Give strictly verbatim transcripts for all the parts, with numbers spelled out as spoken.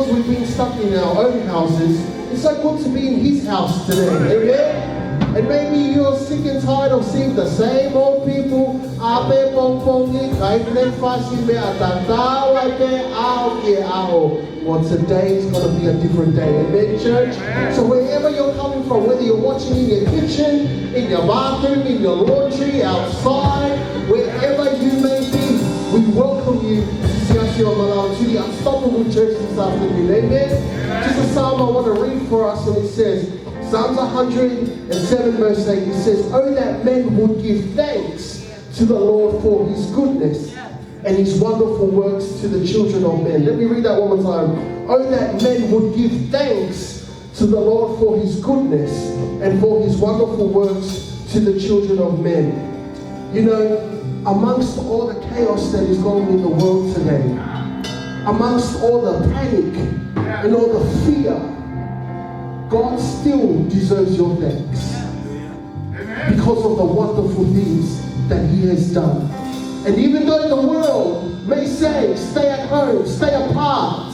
We've been stuck in our own houses. It's so good to be in his house today. Amen? And maybe you're sick and tired of seeing the same old people. ʻApongipongi, kai breakfast, meʻa tatau ai pē ʻaho ki he ʻaho. Well, today is gonna be a different day. Amen, church? So wherever you're coming from, whether you're watching in your kitchen, in your bathroom, in your laundry, outside, wherever you may be, we welcome you to Siasi ʻo Malala, to the Unstoppable Church this afternoon. Amen? Just a psalm I want to read for us, and it says, Psalms a hundred and seven verse eight, it says, "Oh, that men would give thanks to the Lord for his goodness and his wonderful works to the children of men." Let me read that one more time. "Oh, that men would give thanks to the Lord for his goodness and for his wonderful works to the children of men." You know, amongst all the chaos that is going in the world today, amongst all the panic and all the fear, God still deserves your thanks because of the wonderful things that he has done. And even though the world may say, "Stay at home, stay apart,"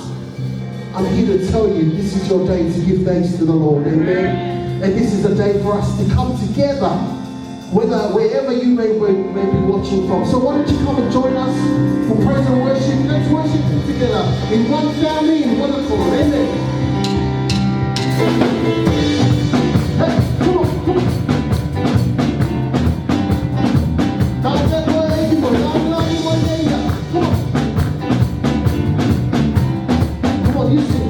I'm here to tell you, this is your day to give thanks to the Lord. Amen. And this is a day for us to come together, whether, wherever you may, may, may be watching from. So why don't you come and join us for praise and worship? Let's worship him together in one family, in one accord. Amen. Hey, come on, come on. Come on. Come on, you sing.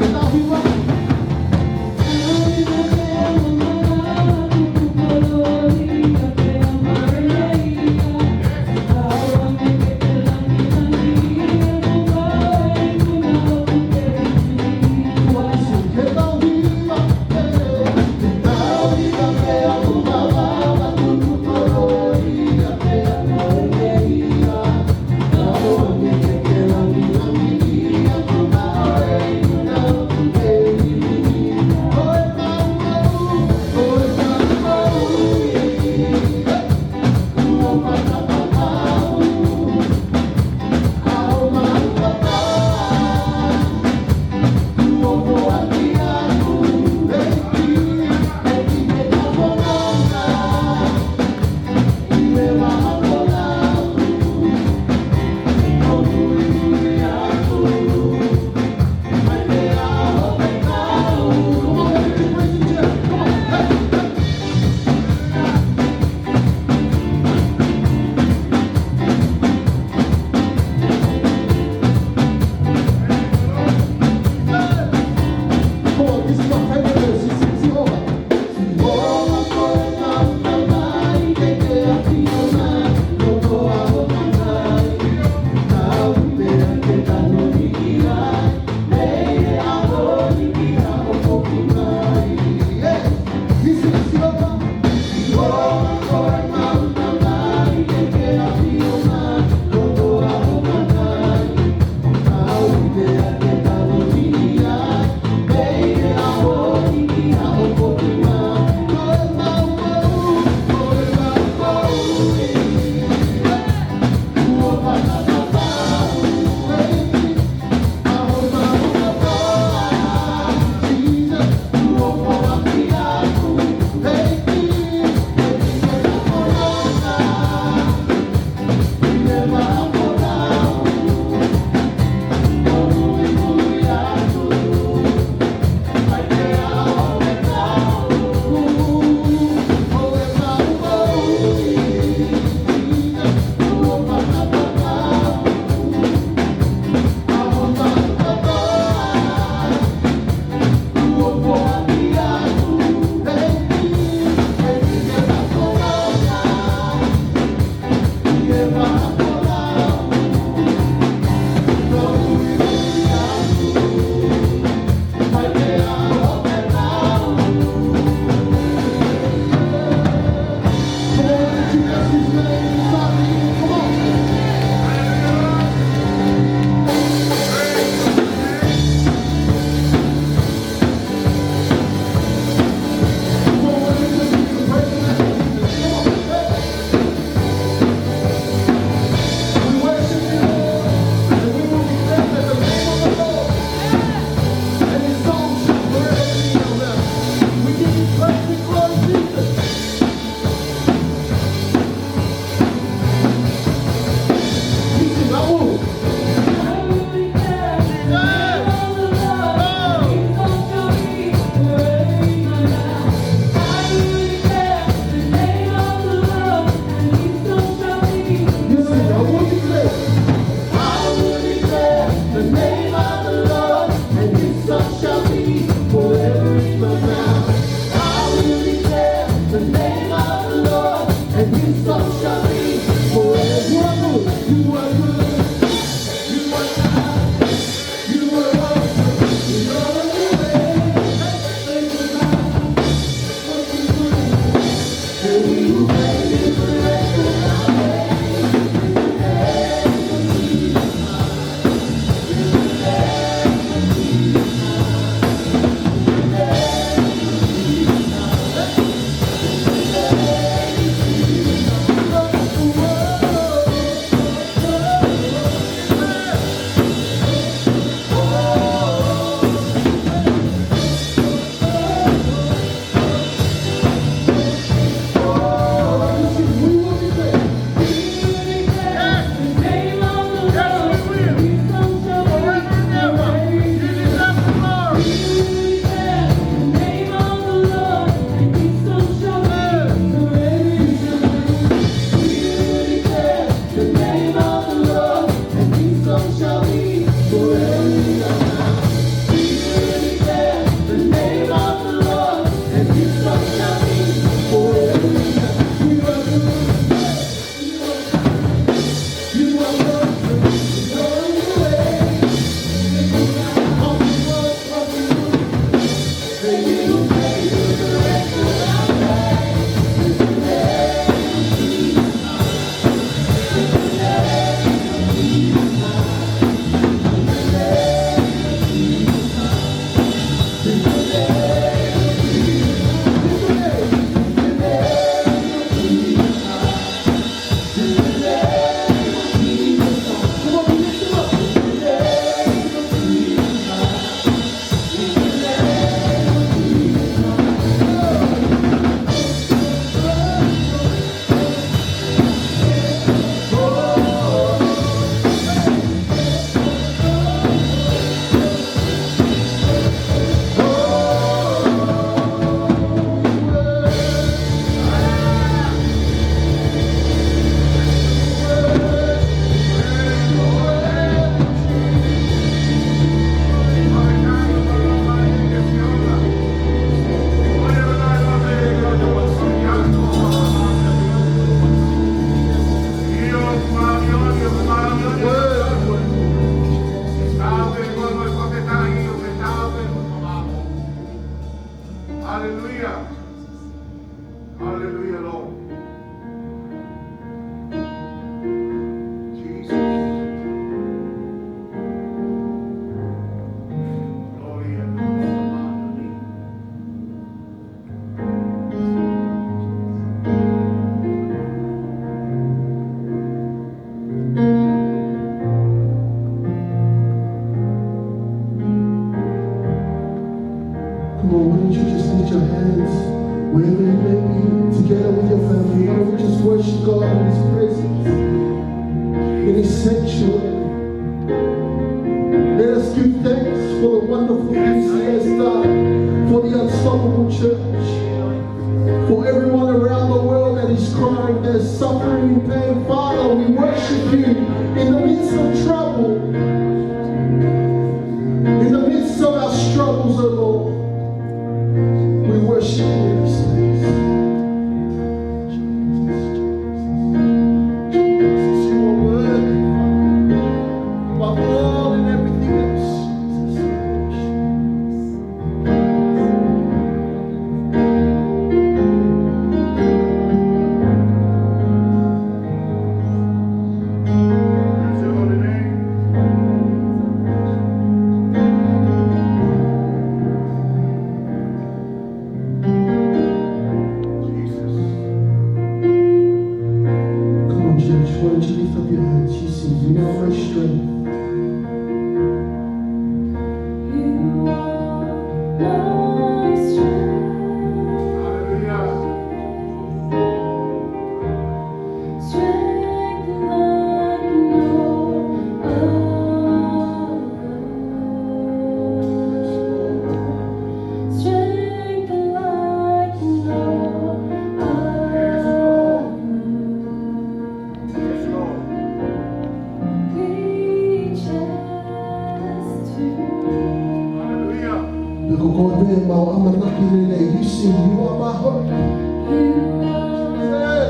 Come on, why don't you just lift your hands wherever you may be, together with your family? Why don't we just worship God in His presence, in His sanctuary? Let us give thanks for the wonderful things He has done for the Unstoppable Church, for everyone around the world that is crying, that's suffering in pain. Father, we worship you in the midst of trouble, in the midst of our struggles, oh Lord. We worship you in this place. Jesus, you are worthy, Father, above all and everything else. Praise your holy name. Jesus. Come on, church, why don't you lift up your hands? You sing, "You are my strength." You are my strength. Hallelujah. Strength like no other. Strength like no other. Yes, Lord. Reaches to me. Hallelujah. Pea ko koe pē ʻemau ʻamanaki lelei, you sing, "You are my hope." You are my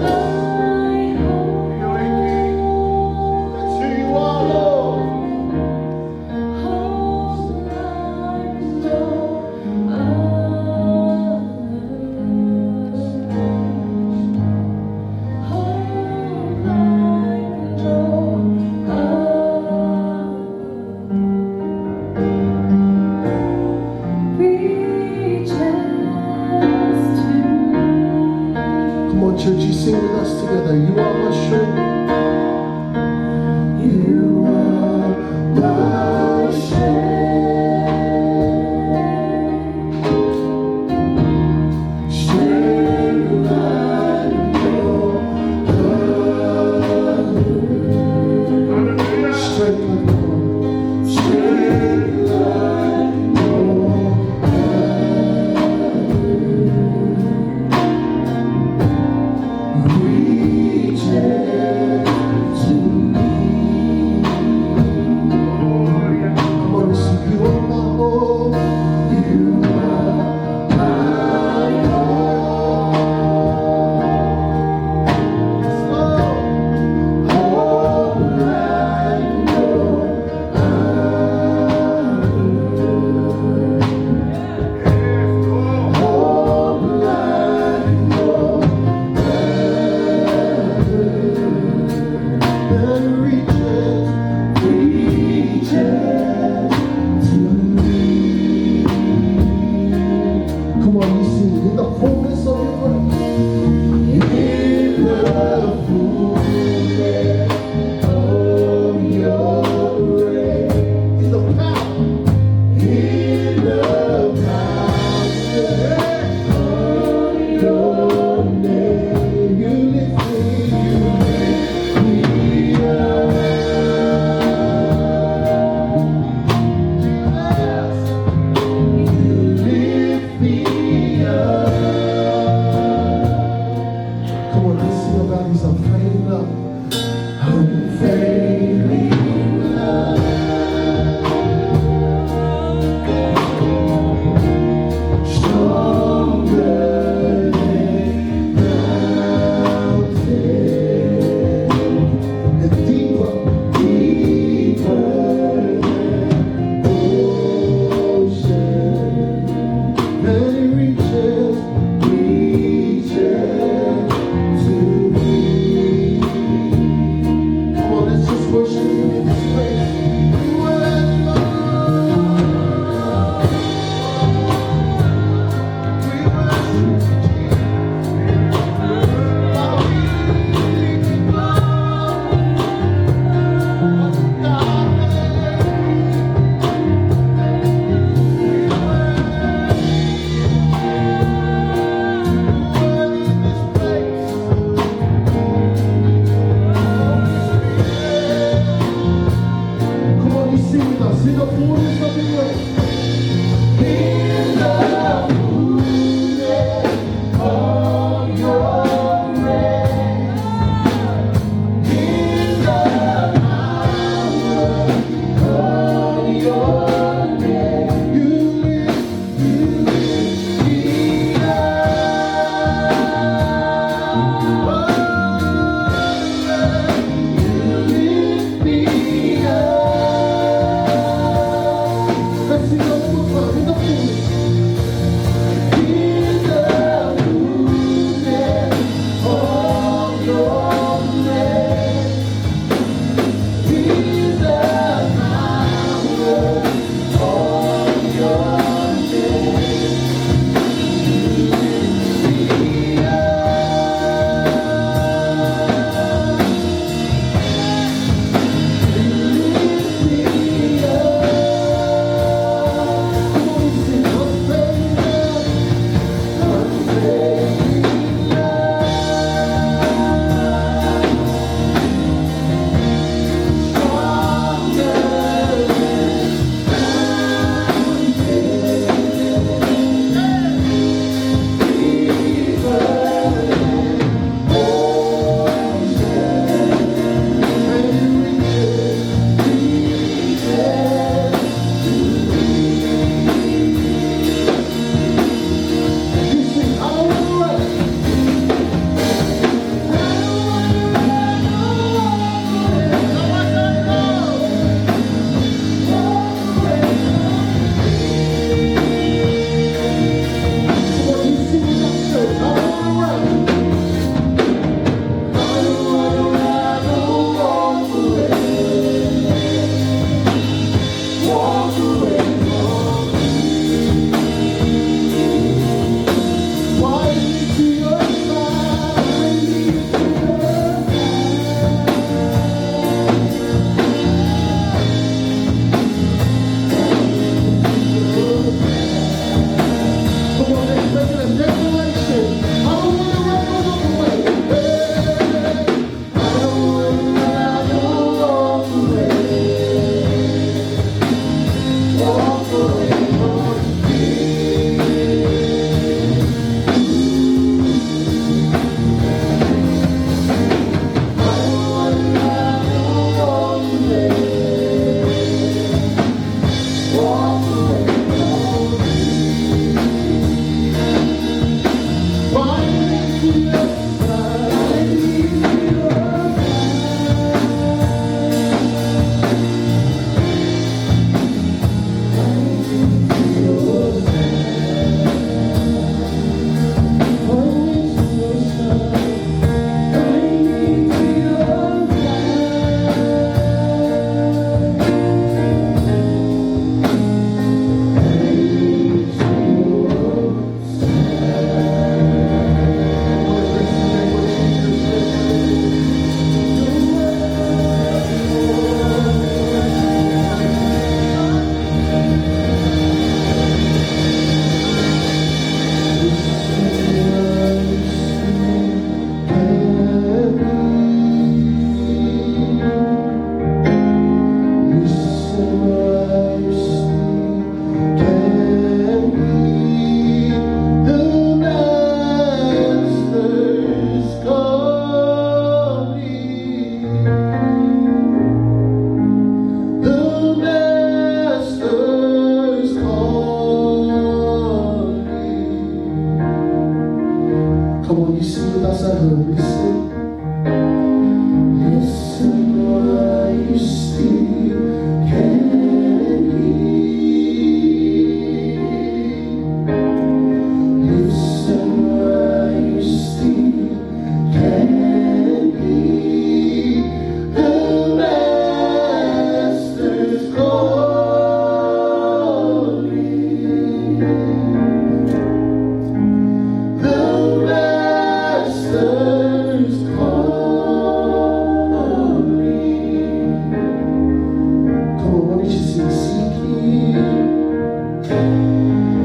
hope. That's who you are, Lord. Hope like no other. Hope like no other. Reaches to me. Come on, church, you sing with us together. You are my strength. You are my strength. Strength like no other. Strength like no other. Strength like no other. Reaches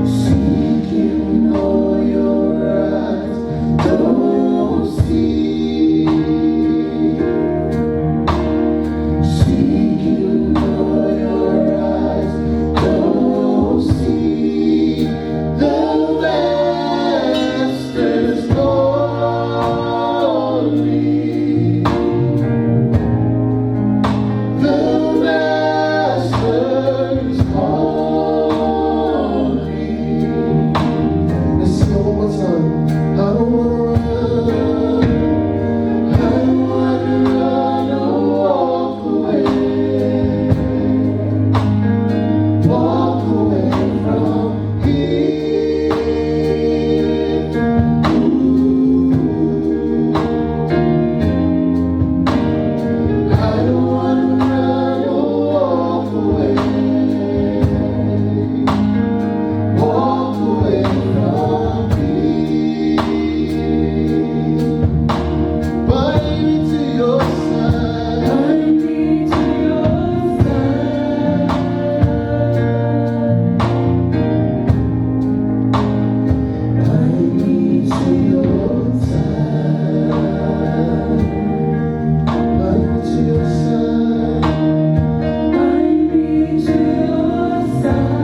Seeking all your eyes don't see. Seeking all your eyes don't see. The Master's calling. The Master's calling. Let's sing it one more time. I don't wanna run. I don't wanna run or walk away. Walk away from here. Ooh. I don't wanna run or walk away. Walk away from here. Bind me to your side. Bind me to your side. Bind me to your side. Bind me to your side. Bind me to your side.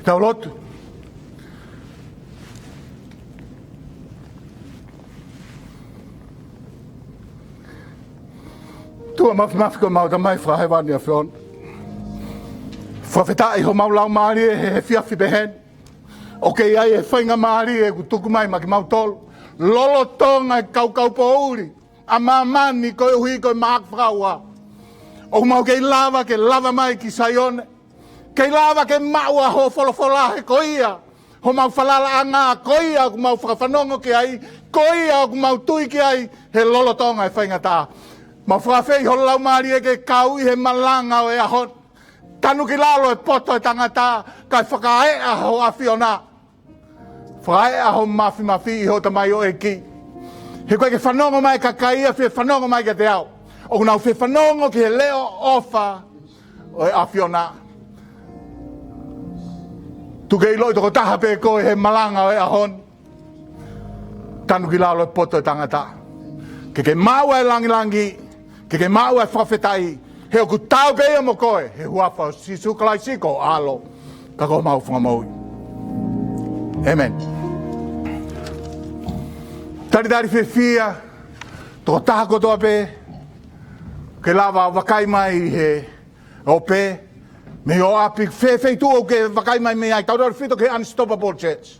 Tau lotu. ʻOtua māfimafi ko homau Tamai fakahēvani ʻa e ʻAfiona. Fakafetaʻi homau laumālie he, he efiafi pehē ni. ʻOku ʻi ai e faingamālie kuo tuku mai maʻa kimautolu. Lolotonga e kaukaupoʻuli ʻa māmani koeʻuhi ko e Maʻake Fakaua. ʻOku mau kei lava ke lava mai ki Saione. Kei lava ke maʻu ʻa hoʻo folofola he ko ia homau falalaʻanga, ko ia ʻoku mau fakafanongo ki ai, ko ia ʻoku mau tui ki ai he lolotonga e faingataʻa. Mau fakaafeʻi ho Laumālie ke kau ʻi he malanga ʻo e ʻaho ni. Tanu ki lalo e poto e tangata, kae fakaeʻa ho ʻAfiona. Fakaeʻa ho māfimafi ʻi hoʻo tamaioʻeiki. He ʻoku ʻikai ke fanongo mai e kakai ia, fefanongo mai kiate au. ʻOku nau fefanongo ki he leʻo ʻofa ʻo e ʻAfiona. Tuku ke ʻiloʻi tokotaha pē koe he malanga ʻo e ʻaho ni. Tanu ki lalo e poto e tangata. Ke ke maʻu ʻa e langilangi, ke ke maʻu ʻa e fakafetaʻi, he ʻoku taau pē ia mo koe, he huafa ʻo Sīsū Kalaisi ko ho ʻAlo, ka ko homau Fakamoʻui. ʻĒmeni. Talitali fiefia, tokotaha kotoa pē, ke lava ʻo vakai mai he ʻo pē, mei ho ʻapi, fē feituʻu ʻoku ke vakai mai mei ai, tautefito ki he Unstoppable Church.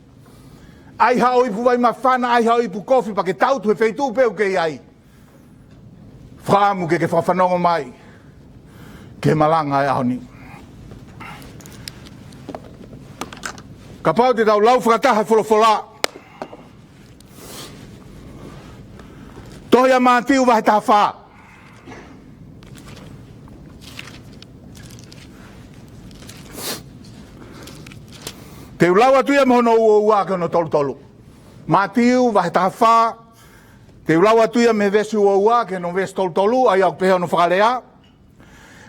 ʻAi haʻo ipu vai māfana, ʻai haʻo ipu kofi, pea ke tangutu he feituʻu pē ʻoku ke ʻi ai. Fakaʻamu ke ke fakafanongo mai ki he malanga ʻo e ʻaho ni. Kapau te tau lau fakataha e folofola. Tohi ʻa Mātiu vahe taha fā. Te u lau atu ia mei hono ua ua ki hono tolu tolu. Mātiu vahe taha fā. Te u lau atu ia mei he veesi ua ua ki hono veesi tolu tolu, ʻa ia ʻoku pehē hono fakalea.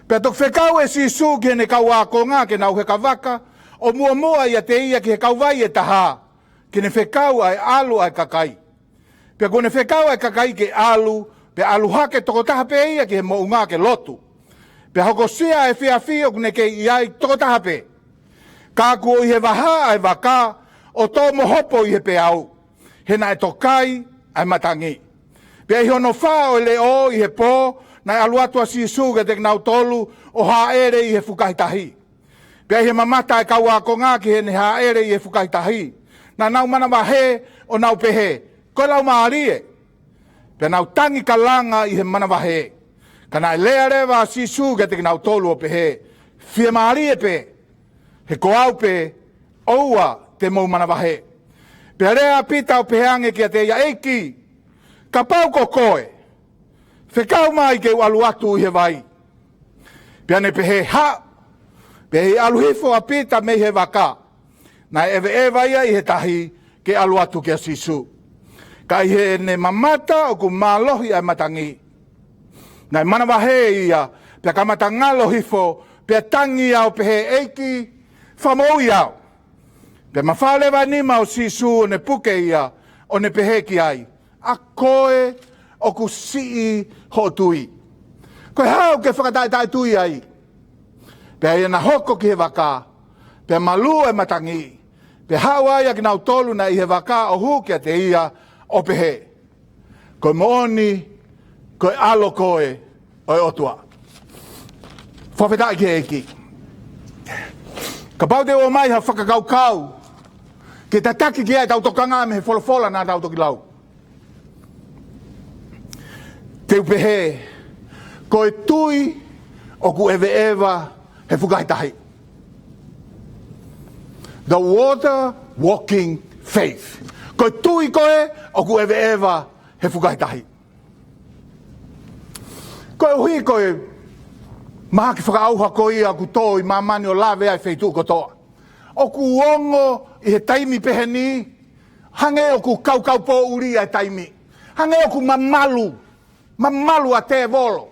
Pea toki fekau ʻe Sīsū ki heʻene kau ākonga ke nau heka vaka, ʻo muʻomuʻa ʻiate ia ki he kauvai ʻe taha, ke ne fekau ʻa e ʻalu ʻa e kakai. Pea kuo ne fekau ʻa e kakai ke ʻalu, pea ʻalu hake tokotaha pē ia ki he moʻunga ke lotu. Pea hokosia ʻa e efiafi ʻoku ne kei ʻi ai tokotaha pē. Ka kuo ʻi he vahaʻa ʻa e vaka, ʻo tō mo hopo ʻi he peau, he naʻe tokai ʻa e matangi. Pea ʻi hono fā ʻo e leʻo ʻi he pō, naʻe ʻalu atu ʻa Sīsū kiate kinautolu ʻo hāʻele ʻi he fukahi tahi. Pea ʻi he mamata ʻa e kau ākonga ki heʻene hāʻele ʻi he fukahi tahi, naʻa nau manavahē ʻo nau pehē, Ko e laumālie. Pea nau tangi kalanga ʻi he manavahē. Ka naʻe lea leva ʻa Sīsū kiate kinautolu ʻo pehē, Fiemālie pē, he ko au pē, ʻoua te mou manavahē. Pea lea ʻa Pita ʻo pehē ange kiate ia, ʻEiki, kapau ko koe, fekau mai ke u ʻalu atu ʻi he vai. Pea ne pehē, Haʻu. Pea ʻi he ʻalu hifo ʻa Pita mei he vaka, naʻe ʻeveʻeva ia ʻi he tahi ke ʻalu atu kia Sīsū. Ka ʻi heʻene mamata ʻoku mālohi ʻa e matangi, naʻe manavahē ia, pea kamata ngalo hifo, pea tangi ia ʻo pehē, ʻEiki, fakamoʻui au. Pea mafao leva e nima ʻo Sīsū ʻo ne puke ia, ʻo ne pehē ki ai, ʻA koe ʻoku siʻi hoʻo tui, ko e hā ʻoku ke fakataʻetaʻetui ai? Pea ʻi heʻena hoko ki he vaka, pea malū e matangi, pea haʻu ai ʻa kinautolu naʻe ʻi he vaka ʻo hū kiate ia ʻo pehē, Ko e moʻoni, ko e ʻAlo koe ʻo e ʻOtua. Fakafetaʻi ki he ʻEiki. Kapau te u ʻomai ha fakakaukau ke tataki ki ai ʻetau tokanga mei he folofola naʻa tau toki lau, te u pehē, ko e tui ʻoku ʻeveʻeva he fukahi tahi. The water walking faith. Ko e tui ko ē ʻoku ʻeveʻeva he fukahi tahi. Koeʻuhi ko e mahaki fakaʻauha ko ia ʻoku tō ʻi māmani ʻo lave ai feituʻu kotoa. ʻOku ongo ʻi he taimi pehē ni, hangē ʻoku kaukau pōʻuli ʻa e taimi. Hangē ʻoku mamalu, mamalu ʻa tēvolo.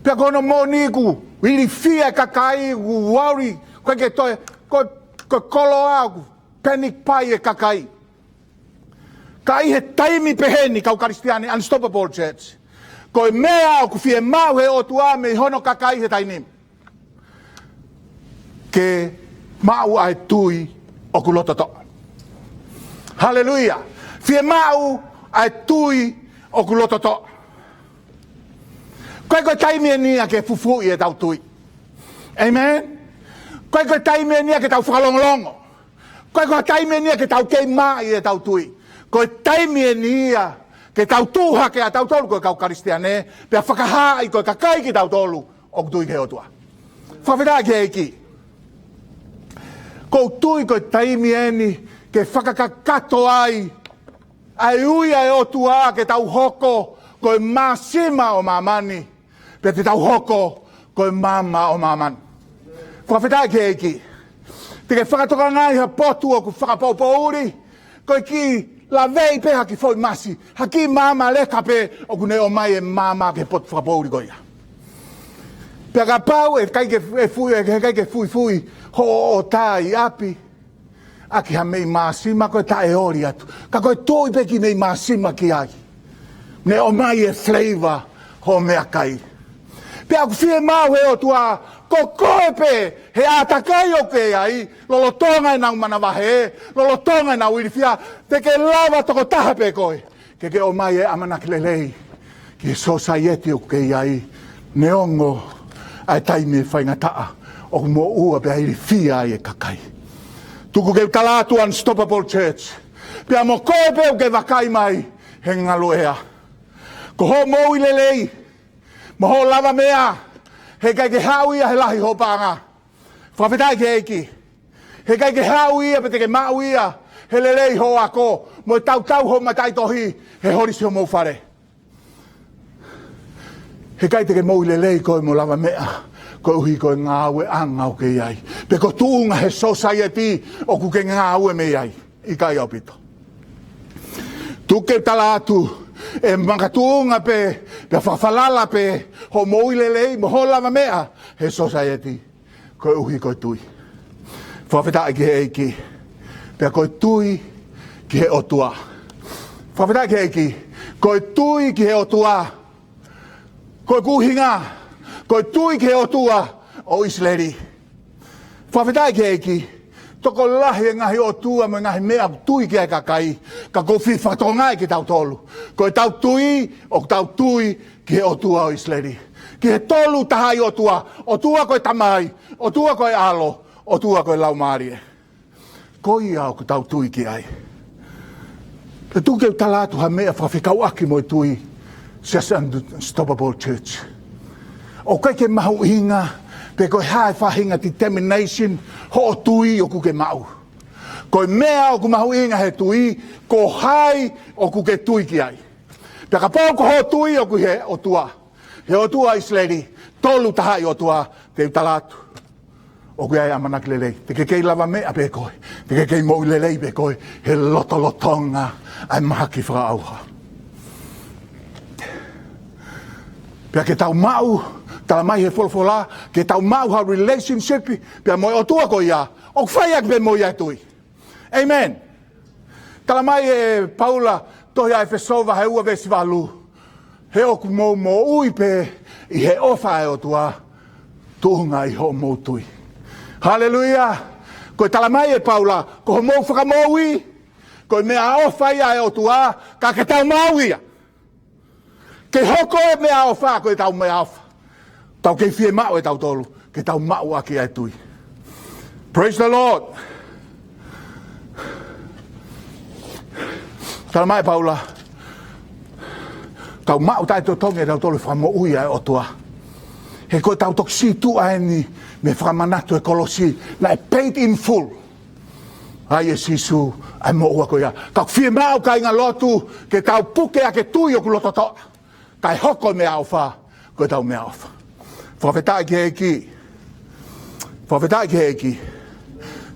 Pea ko hono moʻoni ʻoku ilifia e kakai, ʻoku worry, ko e ke toe, ko, ko e koloa, ʻoku panic pai e kakai. Ka ʻi he taimi pehē ni kau Kalisitiane, Unstoppable Church, ko e meʻa ʻoku fiemaʻu he ʻOtua mei hono kakai he taimi ni, ke maʻu ʻa e tui ʻoku lototoʻa. Haleluia. Fiemaʻu ʻa e tui ʻoku lototoʻa. ʻIkai ko e taimi eni ia ke fufuuʻi ʻetau tui. Amen. ʻIkai ko e taimi eni ia ke tau fakalongolongo. ʻIkai ko e taimi eni ia ke tau kei maʻi ʻetau tui. Ko e taimi eni ia ke tau tuʻu hake ʻa tautolu ko e kau Kalisitiane, pea fakahaaʻi ko e kakai kitautolu ʻoku tui ki he ʻOtua. Fakafetaʻi ki he ʻEiki. ʻOku ou tui ko e taimi eni ke fakakakato ai ʻa e ui ʻa e ʻOtua ke tau hoko ko e māsima ʻo māmani, pea te tau hoko ko e maama ʻo māmani. Fakafetaʻi ki he ʻEiki. Te ke fakatokangaʻi ha potu ʻoku fakapoupouli, ko e kiʻi laveʻi pē ha kiʻi foʻi masi, ha kiʻi maama leka pē ʻoku ne ʻomai e maama ki he potu fakapouli ko ia. Pea kapau ʻe ʻikai ke, ʻe fui, ʻe ʻikai ke fuifui hoʻo ʻota ʻi ʻapi ʻaki ha meʻi māsima, ko e taʻeoli atu. Ka ko e tuʻu pē kiʻi meʻi māsima ki ai, ne ʻomai e flavor hoʻo meʻakai. Pea ʻoku fiemaʻu he ʻOtua, ko koe pē he ʻātakai ʻoku ke ʻi ai, lolotonga ʻenau manavahē, lolotonga ʻenau ilifia, te ke lava tokotaha pē koe ke ke ʻomai e ʻamanaki lelei ki he sōsaieti ʻoku ke ʻi ai, neongo ʻa e taimi ʻe faingataʻa ʻoku moʻua pea ilifia ai e kakai. Tuku ke u tala atu, Unstoppable Church, pea mo koe pē ʻoku ke vakai mai he ngaluʻea, ko hoʻo moʻui lelei mo hoʻo lavameʻa, he ʻikai ke haʻu ia he lahi hoʻo paʻanga. Fakafetaʻi ki he ʻEiki. He ʻikai ke haʻu ia pe te ke maʻu ia he lelei hoʻo ako mo e tautau hoʻo mataʻitohi he holisi homou fale. He ʻikai te ke moʻui lelei koe mo lavameʻa koeʻuhi ko e ngāueʻanga ʻoku ke ʻi ai, pe ko e tuʻunga he sōsaieti ʻoku ke ngāue mei ai. ʻIkai ʻaupito. Tuku ke u tala atu, ʻe makatuʻunga pē, pea fakafalala pē hoʻo moʻui lelei mo hoʻo lavameʻa he sōsaieti, koeʻuhi ko e tui. Fakafetaʻi ki he ʻEiki. Pea ko e tui ki he ʻOtua. Fakafetaʻi ki he ʻEiki. Ko e tui ki he ʻOtua. Ko e ʻuhinga, ko e tui ki he ʻOtua ʻo ʻIsileli. Fakafetaʻi ki he ʻEiki. tokolahi e ngaahi ʻotua mo e ngaahi meʻa ʻoku tui ki ai e kakai, ka ʻoku ou fie fakatokangaʻi kitautolu. Ko ʻetau tui, ʻoku tau tui ki he ʻOtua ʻo ʻIsileli. Ki he Tolu Tahaʻi ʻOtua, ʻOtua ko e Tamai, ʻOtua ko e ʻAlo, ʻOtua ko e Laumālie. Ko ia ʻoku tau tui ki ai. Pea tuku ke u tala atu ha meʻa fakafekauʻaki mo e tui, Siasi Unstoppable Church. ʻOku ʻikai ke mahuʻinga pe ko e hā e faʻahinga determination hoʻo tui ʻoku ke maʻu. Ko e meʻa ʻoku mahuʻinga he tui, ko hai ʻoku ke tui ki ai. Pea kapau ko hoʻo tui ʻoku he ʻOtua, he ʻOtua ʻIsileli, Tolu Tahaʻi ʻOtua, te u tala atu, ʻoku ʻi ai e ʻamanaki lelei. Te ke kei lavameʻa pē koe, te ke kei moʻui lelei pē koe, he lotolotonga ʻa e mahaki fakaʻauha. Pea ke tau maʻu, tala mai he folofola, ke tau maʻu ha relationship pea mo e ʻOtua ko ia, ʻoku fai ʻaki pē mo ia e tui. Amen. Tala mai ʻe Paula, tohi ʻa ʻEfesō vahe ua veesi valu, he ʻoku mou moʻui pē ʻi he ʻofa ʻa e ʻOtua, tuʻunga ʻi hoʻomou tui. Haleluia. Ko e tala mai ʻe Paula, ko hoʻomou fakamoʻui, ko e meʻaʻofa ia ʻa e ʻOtua, ka ke tau maʻu ia. Ke hoko e meʻaʻofa ko ʻetau meʻaʻofa, tau kei fiemaʻu ʻe tautolu ke tau maʻu ʻaki ʻa e tui. Praise the Lord. Tala mai ʻe Paula, tau maʻu taʻetotongi ʻe tautolu e fakamoʻui ʻa e ʻOtua. He ko ʻetau toki sītuʻa eni mei he fakamanatu ʻa e kolosi, naʻe paid in full ʻe Sīsū ʻa e moʻua ko ia. Ka ʻoku fiemaʻu, kāingalotu, ke tau puke ʻaki e tui ʻoku lototoʻa, kae hoko e meʻaʻofa ko ʻetau meʻaʻofa. Fakafetaʻi ki he ʻEiki. Fakafetaʻi ki he ʻEiki.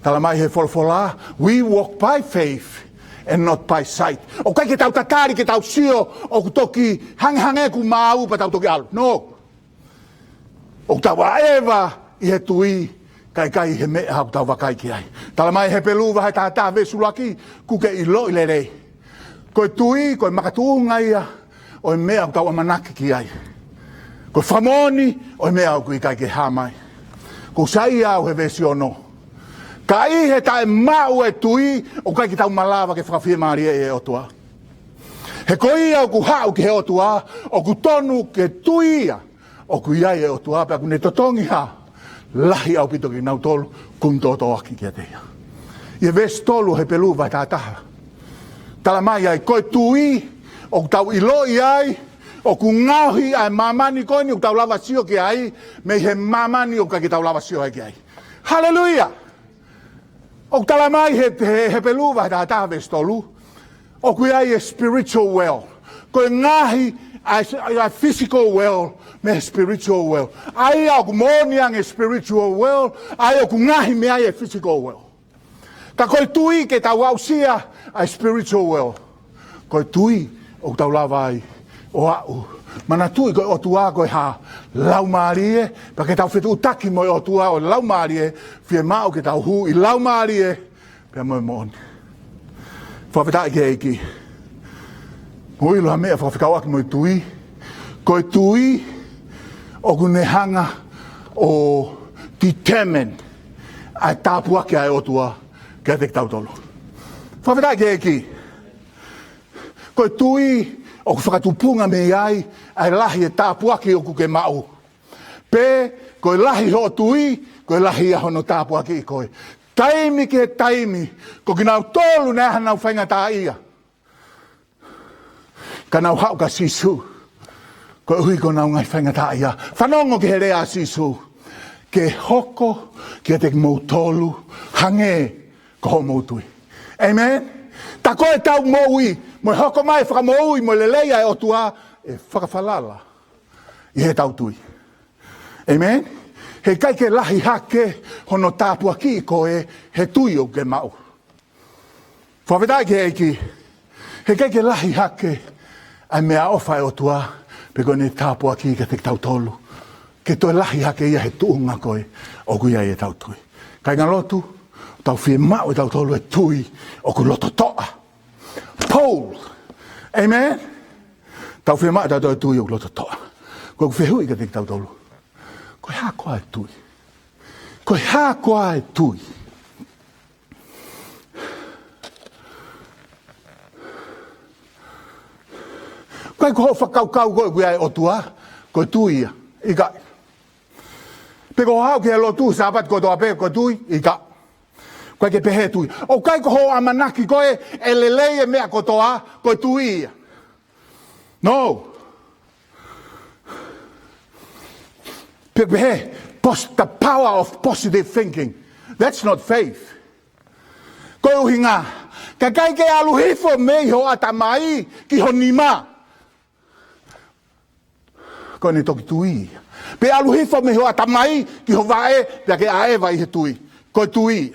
Tala mai he folofola, we walk by faith and not by sight. ʻOku ʻikai ke tau tatali ke tau sio ʻoku toki hangehangē ʻoku maau pea tau toki ʻalu. No. ʻOku tau ʻaʻeva ʻi he tui, kae ʻikai ʻi he meʻa ʻoku tau vakai ki ai. Tala mai Hepelū vahe taha taha veesi ʻuluaki, kuo ke ʻiloʻi lelei. Ko e tui, ko e makatuʻunga ia ʻo e meʻa ʻoku tau ʻamanaki ki ai. Ko e fakamoʻoni ʻo e meʻa ʻoku ʻikai ke hā mai. ʻOku ou saiʻia au he veesi ono. Ka ʻi he taʻemaʻu e tui, ʻoku ʻikai ke tau malava ke fakafiemālieʻi e ʻOtua. He ko ia ʻoku haʻu ki he ʻOtua, ʻoku tonu ke tui ia ʻoku ʻi ai e ʻOtua, pea ʻoku ne totongi ha lahi ʻaupito kinautolu ʻoku nau tōtōaki kiate ia. ʻI he veesi tolu Hepelū vahe taha taha, tala mai ai, ko e tui ʻoku tau ʻiloʻi ai ʻoku ngaohi ʻa e māmani ko eni ʻoku tau lava sio ki ai mei he māmani ʻoku ʻikai ke tau lava sio ai ki ai. Haleluia! ʻOku tala mai he, he, Hepelū vahe taha taha veesi tolu, ʻoku ʻi ai e spiritual world. Ko e ngaohi ʻa e, ʻa e physical world mei he spiritual world. ʻA ia ʻoku moʻoni ange e spiritual world, ʻa ia ʻoku ngaohi mei ai e physical world. Ka ko e tui ke tau aʻusia ʻa e spiritual world. Ko e tui ʻoku tau lava ai ʻo aʻu. Manatuʻi ko e ʻOtua ko e hā? Laumālie, pea ke tau fetuʻutaki mo e ʻOtua ʻo e Laumālie, fiemaʻu ke tau hū ʻi laumālie pea mo e moʻoni. Fakafetaʻi ki he ʻEiki. Mou ʻilo ha meʻa fakafekauʻaki mo e tui. Ko e tui ʻoku ne hanga ʻo determine ʻa e tāpuaki ʻa e ʻOtua kiate kitautolu. Fakafetaʻi ki he ʻEiki. Ko e tui ʻoku fakatupunga mei ai ʻa e lahi e tāpuaki ʻoku ke maʻu. Pe ko e lahi hoʻo tui, ko e lahi ia hono tāpuakiʻi koe. Taimi ki he taimi, ko kinautolu naʻe ʻi ai hanau faingataʻaʻia, ka nau haʻu kia Sīsū, koeʻuhi ko honau ngaahi faingataʻaʻia. Fanongo ki he lea ʻa Sīsū, ke hoko kiate kimoutolu hangē ko hoʻomou tui. Amen. Ta ko ʻetau moʻui, mo e hoko mai e fakamoʻui mo e lelei ʻa e ʻOtua, ʻe fakafalala ʻi heʻetau tui. Amen. He ʻikai ke lahi hake hono tāpuakiʻi koe he tui ʻoku ke maʻu. Fakafetaʻi ki he ʻEiki. He ʻikai ke lahi hake ʻa e meʻaʻofa ʻa e ʻOtua, pe ko ʻene tāpuaki kiate kitautolu, ke toe lahi hake ia he tuʻunga ko ē ʻoku ʻi ai ʻetau tui. Kāingalotu, tau fiemaʻu ʻe tautolu e tui ʻoku lototoʻa. Paul. Amen. Tau fiemaʻu ʻe tautolu e tui ʻoku lototoʻa. Ko ʻeku fehuʻi kiate kitautolu, ko e hā koā e tui? Ko e hā koā e tui? ʻIkai ko hoʻo fakakaukau koe ʻoku ʻi ai e ʻOtua, ko e tui ia. ʻIkai. Pe ko hoʻo haʻu ki he lotu Sāpate kotoa pē, ko e tui, ʻikai. ʻIkai ke pehē tui. ʻOku ʻikai ko hoʻo ʻamanaki koe ʻe lelei e meʻa kotoa, ko e tui ia. No. Pe pehē, pos-, the power of positive thinking. That's not faith. Ko e ʻuhinga, ka ʻikai ke ʻalu hifo mei ho ʻatamai ki ho nima, ko ʻene toki tui. Pe ʻalu hifo mei ho ʻatamai ki ho vaʻe, pea ke ʻaʻeva ʻi he tui. Ko e tui.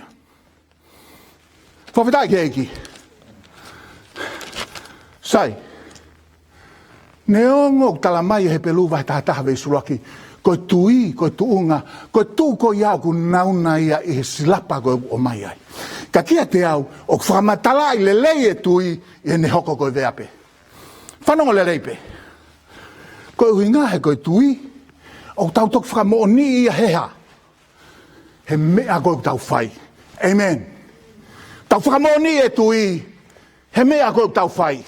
Fakafetaʻi ki he ʻEiki. Sai. Neongo ʻoku talamai ʻe Hepelū vahe taha taha veesi ʻuluaki, ko e tui, ko e tuʻunga, ko e tuʻu ko ia ʻoku nauna ia ʻi he silapa ko ē ʻoku ʻomai ai. Ka kiate au, ʻoku fakamatalaʻi lelei e tui ʻi heʻene hoko ko e veape. Fanongo lelei pē. Ko e ʻuhinga he ko e tui, ʻoku tau toki fakamoʻoniʻi ia he hā? He meʻa ko ē ʻoku tau fai. Amen. Tau fakamoʻoniʻi e tui he meʻa ko ē ʻoku tau fai.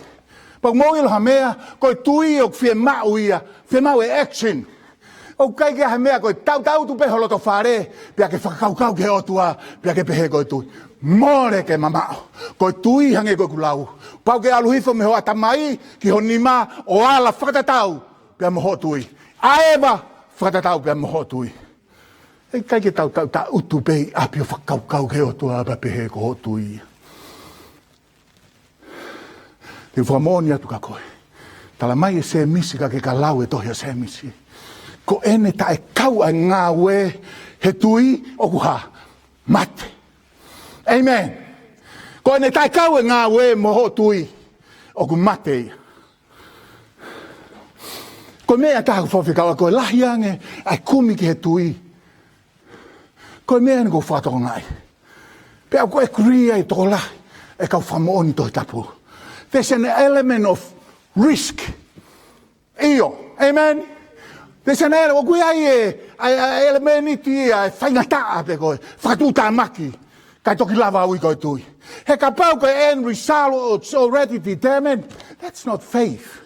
Pea ʻoku mou ʻilo ha meʻa, ko e tui ʻoku fiemaʻu ia, fiemaʻu e action. ʻOku ʻikai ke ʻi ai ha meʻa ko e tautau atu pē ho loto fale, pea ke fakakaukau ki he ʻOtua, pea ke pehē ko e tui. Mole ke mamaʻo. Ko e tui hangē ko ʻeku lau. Pau ke ʻalu hifo mei ho ʻatamai ki ho nima ʻo ala fakatatau pea mo hoʻo tui. ʻAʻeva fakatatau pea mo hoʻo tui. ʻE ʻikai ke tau tautau atu pē ʻi ʻapi ʻo fakakaukau ki he ʻOtua pea pehē ko hoʻo tui ia. Te u fakamoʻoni atu kia koe. Talamai ʻe Sēmisi, ka ke ka lau e tohi ʻa Sēmisi. Ko ʻene taʻekau ʻa e ngāue he tui ʻoku hā? Mate. Amen. Ko ʻene taʻekau e ngāue mo hoʻo tui ʻoku mate ia. Ko e meʻa ʻe taha ʻoku ou fakafiekaʻi, ko e lahi ange ʻa e kumi ki he tui. Ko e meʻa ʻeni ʻoku ou fakatokangaʻi. Pea ʻoku agree ai tokolahi e kau fakamoʻoni Tohi Tapu. There's an element of risk. ʻIo, amen. There's an ele-, ʻoku ʻi ai e, ʻa e, ʻa e ʻelemēniti ia, e faingataʻa pe ko e fakatuʻutāmaki, kae toki lava ui ko e tui. He kapau ko e end result, it's already determined. That's not faith.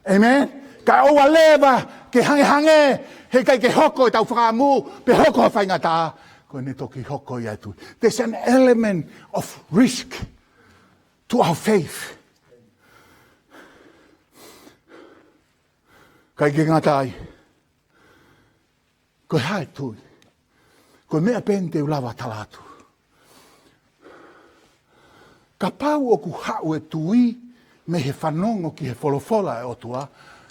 Amen. Kae ʻoua leva ke hangehangē, he ʻikai ke hoko ʻetau fakaʻamu, pe hoko ha faingataʻa, ko ʻene toki hoko ia e tui. There's an element of risk to our faith. ʻIkai ke ngata ai, ko e hā e tui? Ko e meʻa pē ʻeni te u lava tala atu. Kapau ʻoku haʻu e tui mei he fanongo ki he folofola ʻa e ʻOtua,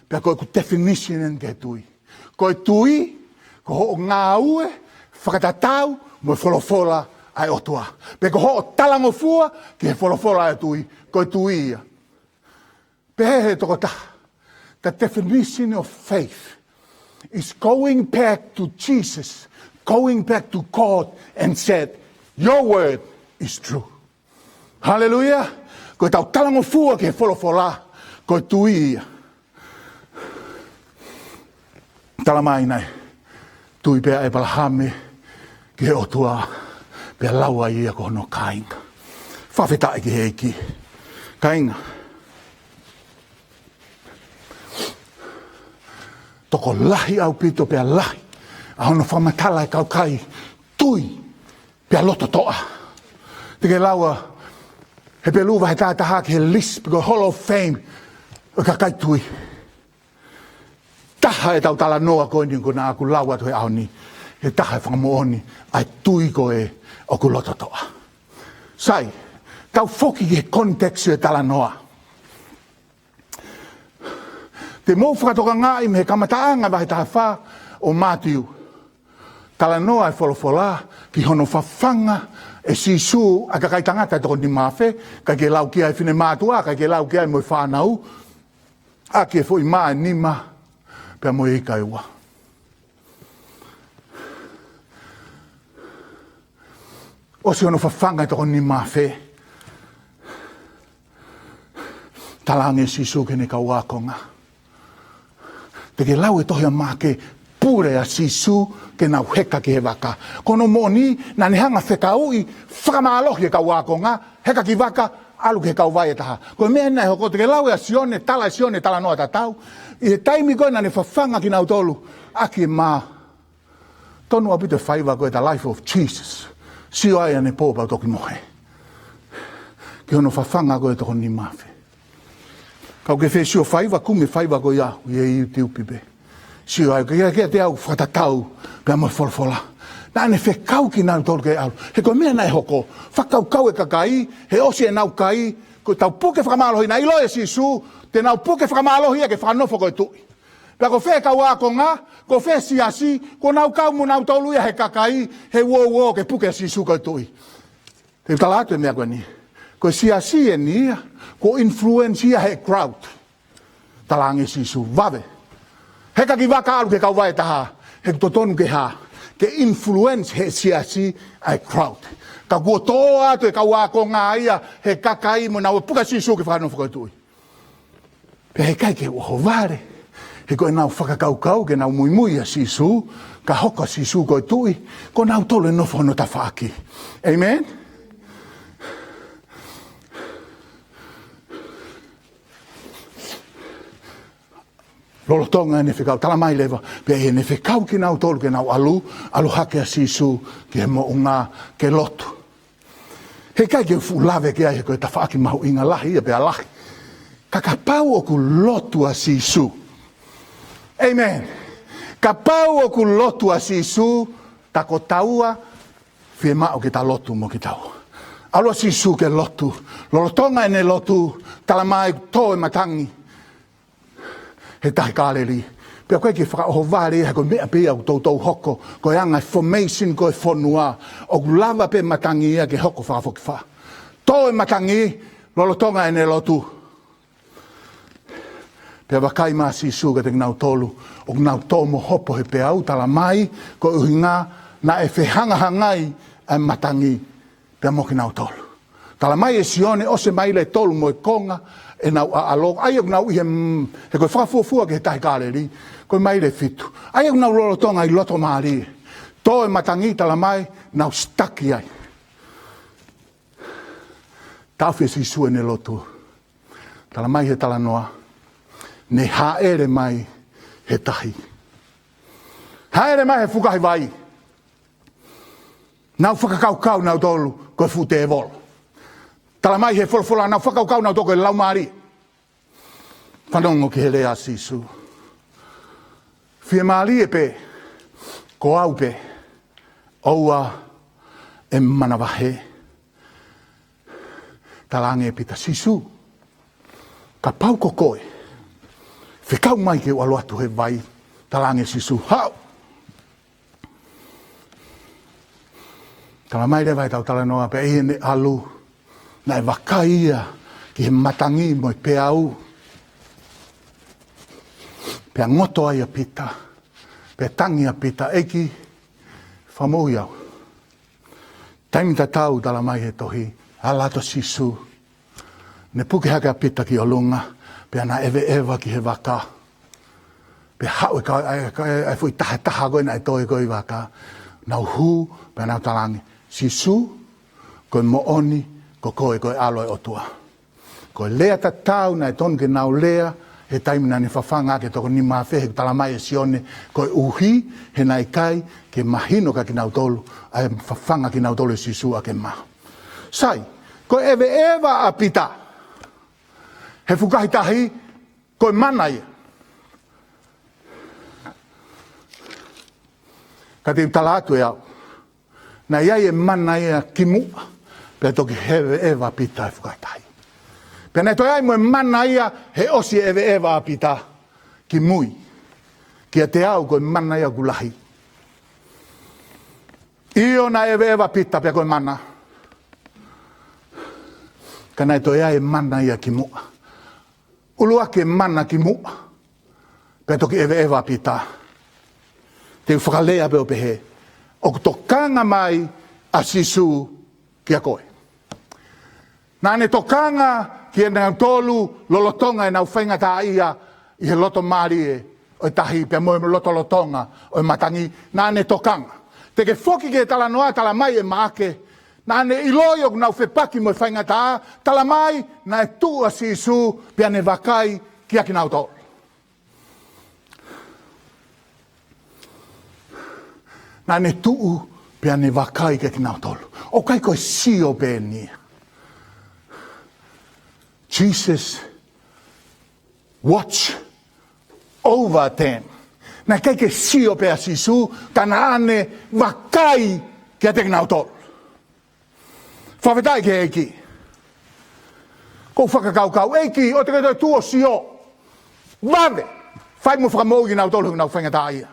pea ko ʻeku definition ʻeni ki he tui. Ko e tui, ko hoʻo ngāue fakatatau mo e folofola ʻa e ʻOtua. Pe ko hoʻo talangofua ki he folofola ʻa e tui, ko e tui ia. Pehē he tokotaha, the definition of faith is going back to Jesus, going back to God and said, "Your word is true." Haleluia. Ko ʻetau talangofua ki he folofola, ko e tui ia. Talamai naʻe tui pē ʻa ʻĒpalahame ki he ʻOtua, pea lau ai ia ko hono kāinga. Fakafetaʻi ki he ʻEiki. Kāinga, tokolahi ʻaupito pea lahi ʻa hono fakamatala e kau kai tui pea loto toʻa. Te ke lau ʻa Hepelū vahe taha taha ki he list, pe ko e Hall of Fame ʻo e kakai tui. Taha ʻetau talanoa ko eni ko ē naʻa ku lau atu he ʻaho ni, he taha e fakamoʻoni ʻa e tui ko ē ʻoku loto toʻa. Sai, tau foki ki he context ʻo e talanoa. Te mou fakatokangaʻi mei he kamataʻanga vahe taha fā ʻo Mātiu. Talanoa e folofola ki hono fafanga ʻe Sīsū ʻa e kakai tangata ʻe toko nima afe, ʻikai ke lau ki ai e finemātuʻa, ʻikai ke lau ki ai mo e fānau, ʻaki e foʻi mā ʻe nima pea mo e ika ʻe ua. ʻOsi hono fafanga e toko nima afe, talaange ʻe Sīsū ki heʻene kau ākonga. Te ke lau e tohi ʻa Maʻake, pule ʻa Sīsū ke nau heka ki he vaka. Ko hono moʻoni, naʻa ne hanga ʻo fekauʻi, fakamālohi e kau ākonga, heka ki vaka, ʻAlu ki he kauvai ʻe taha. Ko e meʻa naʻe hoko, te ke lau ʻa Sione, tala ʻe Sione talanoa tatau. ʻI he taimi ko ē naʻa ne fafanga kinautolu ʻaki e mā. Tonu ʻaupito e faiva ko ē, the life of Jesus. Sio ai ʻanepō pea u toki mohe. Ki hono fafanga ko ē toko nima afe. Kapau ʻoku ke fie sio faiva, kumi e faiva ko ia ʻi he YouTube pē. Sio ai, ke, ke te au fakatatau pea mo e folofola. Naʻa ne fekau kinautolu ke ʻalu. He ko e meʻa naʻe hoko, fakakaukau e kakai, he ʻosi ʻenau kai, ko ʻetau puke fakamālohi, naʻe ʻilo ʻe Sīsū te nau puke fakamālohi ia ke fakanofo ko e tuʻi. Pea ko fē kau ākonga, ko fē siasi, kuo nau kau mo nautolu ia he kakai, he uouo ke puke ʻa Sīsū ko e tuʻi. Te u tala atu e meʻa ko eni. Ko e siasi eni ia, kuo influence ia he crowd. Talaange ʻe Sīsū, vave. Heka ki vaka, ʻalu ki he kauvai ʻe taha, he ʻoku totonu ke hā, ke influence he siasi ʻa e crowd. Ka kuo tō atu e kau ākonga ia he kakai mo nau puke ʻa Sīsū ke fakanofo ko e tuʻi. Pea heʻikai ke u ʻohovale. He ko ʻenau fakakaukau ke nau muimui ʻia Sīsū, ka hoko ʻa Sīsū ko e tuʻi, ko nautolu ʻe nofo hono tafaʻaki. Amen? Lolotonga ʻene fekau, tala mai leva, pea ʻi heʻene fekau kinautolu ke nau ʻalu, ʻalu hake ʻa Sīsū ki he moʻunga ke lotu. Heʻikai ke u fuʻu lave ki ai he ko e tafaʻaki mahuʻinga lahi ia pea lahi. Ka kapau ʻoku lotu ʻa Sīsū. Amen. Kapau ʻoku lotu ʻa Sīsū, ta ko taua, fiemaʻu ke ta lotu mo kitaua. ʻAlu ʻa Sīsū ke lotu. Lolotonga ʻene lotu, tala mai tō e matangi he tahi Kāleli. Pea ʻoku ʻikai ke fakaʻohovale ia he ko e meʻa pē ia ʻoku toutou hoko, ko e anga e formation ko ē e fonua, ʻoku lava pē matangi ia ke hoko fakafokifā. Tō e matangi, lolotonga ʻene lotu. Pea vakai mai ʻa Sīsū kiate kinautolu, ʻoku nau tō mo hopo he peau, tala mai, ko e ʻuhinga naʻe fehangahangai ʻa e matangi pea mo kinautolu. Tala mai ʻe Sione, ʻosi e maile ʻe tolu mo e konga ʻenau ʻaʻalo, ʻa ia ʻoku nau ʻi he, mm, he ko e fakafuofua ki he tahi Kāleli, ko e maile ʻe fitu. ʻA ia ʻoku nau lolotonga ʻi loto mālie. Tō e matangi, tala mai, nau stuck ai. Taʻofi ʻe Sīsū ʻene lotu. Tala mai he talanoa, ne hāʻele mai he tahi. Hāʻele mai he fukahi vai. Nau fakakaukau nautolu ko e fuʻu tēvolo. Tala mai he folofola, nau fakakaukau nautolu ko e laumālie. Fanongo ki he lea ʻa Sīsū. Fiemālie pē, ko au pē, ʻoua ʻe manavahē. Talaange ʻe Pita, Sīsū, kapau ko koe, fekau mai ke u ʻalu atu he vai. Talaange ʻe Sīsū, haʻu. Tala mai leva ʻetau talanoa pea ʻi heʻene ʻalu, naʻe vakai ia ki he matangi mo e peau. Pea ngoto ai ʻa Pita, pea tangi ʻa Pita, ʻEiki, fakamoʻui au. Taimi tatau tala mai he tohi, ala atu ʻa Sīsū, ne puke hake ʻa Pita ki ʻolunga, pea na ʻeveʻeva ki he vaka. Pea haʻu e ka, e, e, e foʻi taha taha ko ē naʻe toe ko ē ʻi vaka. Nau hū, pea nau talaange, Sīsū, ko e moʻoni, ko koe, ko e ʻAlo ʻo e ʻOtua. Ko e lea tatau naʻe tonu ke nau lea, he taimi naʻa ne fafanga ʻaki e toko nima afe, he tala mai ʻe Sione, koeʻuhi, he naʻe ʻikai ke mahino kia kinautolu, ʻa e fafanga kinautolu ʻe Sīsū ʻaki e mā. Sai, ko e ʻeveʻeva ʻa Pita he fukahi tahi, ko e mana ia. Ka te u tala atu ʻe au, naʻe ʻi ai e mana ia kimuʻa, pea toki ʻeveʻeva ʻa Pita he fukahi tahi. Pea naʻe toe ʻi ai mo e mana ia he ʻosi e ʻeveʻeva ʻa Pita kimui. Kiate au ko e mana ia ʻoku lahi. ʻIo, naʻe ʻeveʻeva ʻa Pita pea ko e mana. Ka naʻe toe ʻi ai e mana ia kimuʻa. ʻUluaki e mana kimuʻa, pea toki ʻeveʻeva ʻa Pita. Te u fakalea pē ʻo pehē, ʻoku tokanga mai ʻa Sīsū kia koe. Naʻa ne tokanga kia nautolu lolotonga ʻenau faingataʻaʻia ʻi he loto mālie ʻo e tahi pea mo e lotolotonga ʻo e matangi. Naʻa ne tokanga. Te ke foki ki he talanoa tala mai ʻe Maʻake, Naʻa ne ʻiloʻi ʻoku nau fepaki mo e faingataʻa, talamai naʻe tuʻu ʻa Sīsū pea ne vakai kiate kinautolu. Naʻa ne tuʻu pea ne vakai kiate kinautolu. ʻOku ʻikai ko e sio pē ʻeni ia. Jesus watch over them. Naʻe ʻikai ke sio pē ʻa Sīsū, ka naʻa ne vakai kiate kinautolu. Fakafetaʻi ki he ʻEiki. Ko e fakakaukau, ʻEiki, ʻoua te ke toe tuʻu ʻo sio. Vave, fai mo fakamoʻui kinautolu he ʻoku nau faingataʻaʻia.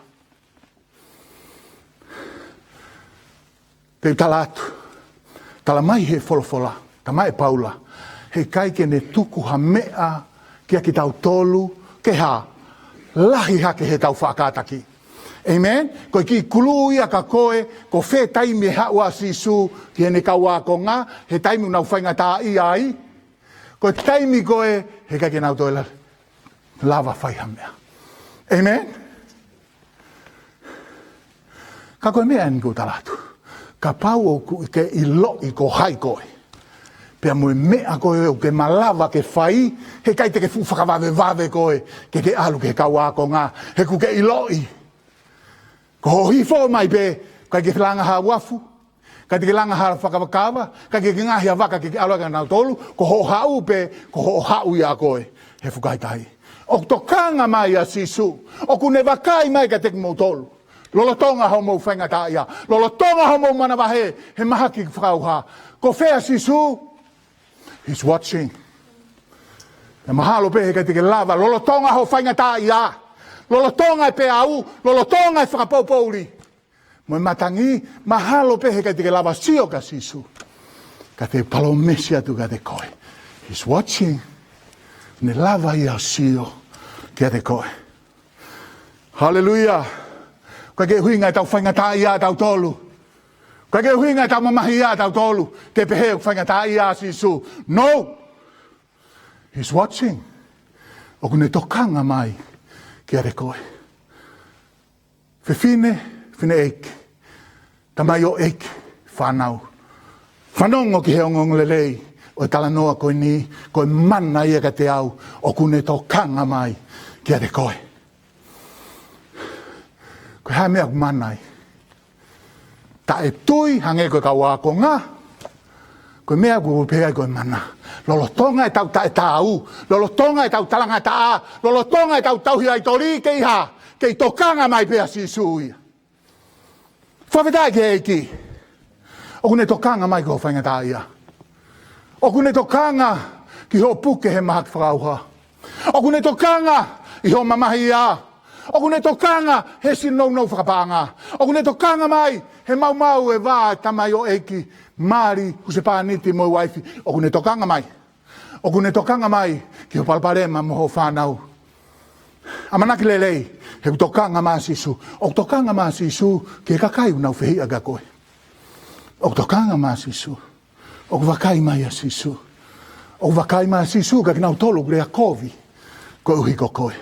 Te u tala atu, talamai he folofola, talamai ʻe Paula, heʻikai ke ne tuku ha meʻa kiate kitautolu ke hā, lahi hake heʻetau faʻa kātaki. Amen? Ko e kiʻi kulū ia kia koe, ko fē taimi ʻe haʻu ai ʻa Sīsū ki heʻene kau ākonga, he taimi ʻoku nau faingataʻaʻia ai. Ko e taimi ko ē, heʻikai ke nau toe la-, lava fai ha meʻa. Amen? Ka ko e meʻa ʻeni ʻoku ou tala atu. Kapau ʻoku ke ʻiloʻi ko hai koe. Pea mo e meʻa ko ē ʻoku ke malava ke fai, heʻikai te ke fuʻu fakavavevave koe, ke ke ʻalu ki he kau ākonga, he ʻoku ke ʻiloʻi. Ko hoʻo hifo mai pē, ʻikai ke langa ha uafu, ʻikai te ke langa ha fakavakava, ʻikai ke ke ngaohi ha vaka ke ke ʻalu ai kia nautolu, ko hoʻo haʻu pē, ko hoʻo haʻu ia koe, he fukahi tahi. ʻOku tokanga mai ʻa Sīsū, ʻoku ne vakai mai kiate kimoutolu. Lolotonga hoʻomou faingataʻaʻia, lolotonga hoʻomou manavahē, he mahaki fakaʻauha. Ko fē ʻa Sīsū? He's watching. Pea mahalo pē heʻikai te ke lava, lolotonga hoʻo faingataʻaʻia, lolotonga e peau, lolotonga e fakapoupouli mo e matangi, mahalo pē heʻikai te ke lava sio kia Sīsū. Ka te u palōmesi atu kiate koe. He's watching. Ne lava ia ʻo sio kiate koe. Haleluia. ʻIkai ke ʻuhinga ʻetau faingataʻaʻia ʻatautolu. ʻIkai ke ʻuhinga ʻetau mamahiʻia ʻatautolu ke pehē ʻoku faingataʻaʻia ʻa Sīsū. No. He's watching. ʻOku ne tokanga mai kiate koe. Fefine, fineʻeiki, tamaioʻeiki, fānau. Fanongo ki he ongoongolelei ʻo e talanoa ko eni, ko e mana ia kiate au, ʻoku ne tokanga mai kiate koe. Ko e hā e meʻa ʻoku mana ai? Taʻetui, hangē ko e kau ākonga. Ko e meʻa ʻoku ou pehē ai ko e mana. Lolotonga ʻetau taʻetaau, lolotonga ʻetau talangataʻa, lolotonga ʻetau tauhi ʻaitoli, kei hā, kei tokanga mai pē ʻa Sīsū ia. Fakafetaʻi ki he ʻEiki. ʻOku ne tokanga mai ki hoʻo faingataʻaʻia. ʻOku ne tokanga ki hoʻo puke he mahaki fakaʻauha. ʻOku ne tokanga ʻi hoʻo mamahiʻia. ʻOku ne tokanga he sino nounou fakapaʻanga. ʻOku ne tokanga mai he maumau e vā e tamaioʻeiki, mali, husepāniti mo e uaifi. ʻOku ne tokanga mai. ʻOku ne tokanga mai ki hoʻo palopalema mo hoʻo fānau. ʻAmanaki lelei, he ʻoku tokanga mai ʻa Sīsū. ʻOku tokanga mai ʻa Sīsū ki he kakai ʻoku nau fehiʻa kia koe. ʻOku tokanga mai ʻa Sīsū. ʻOku vakai mai ʻa Sīsū. ʻOku vakai mai ʻa Sīsū kiate kinautolu ʻoku lea kovi koeʻuhi ko koe.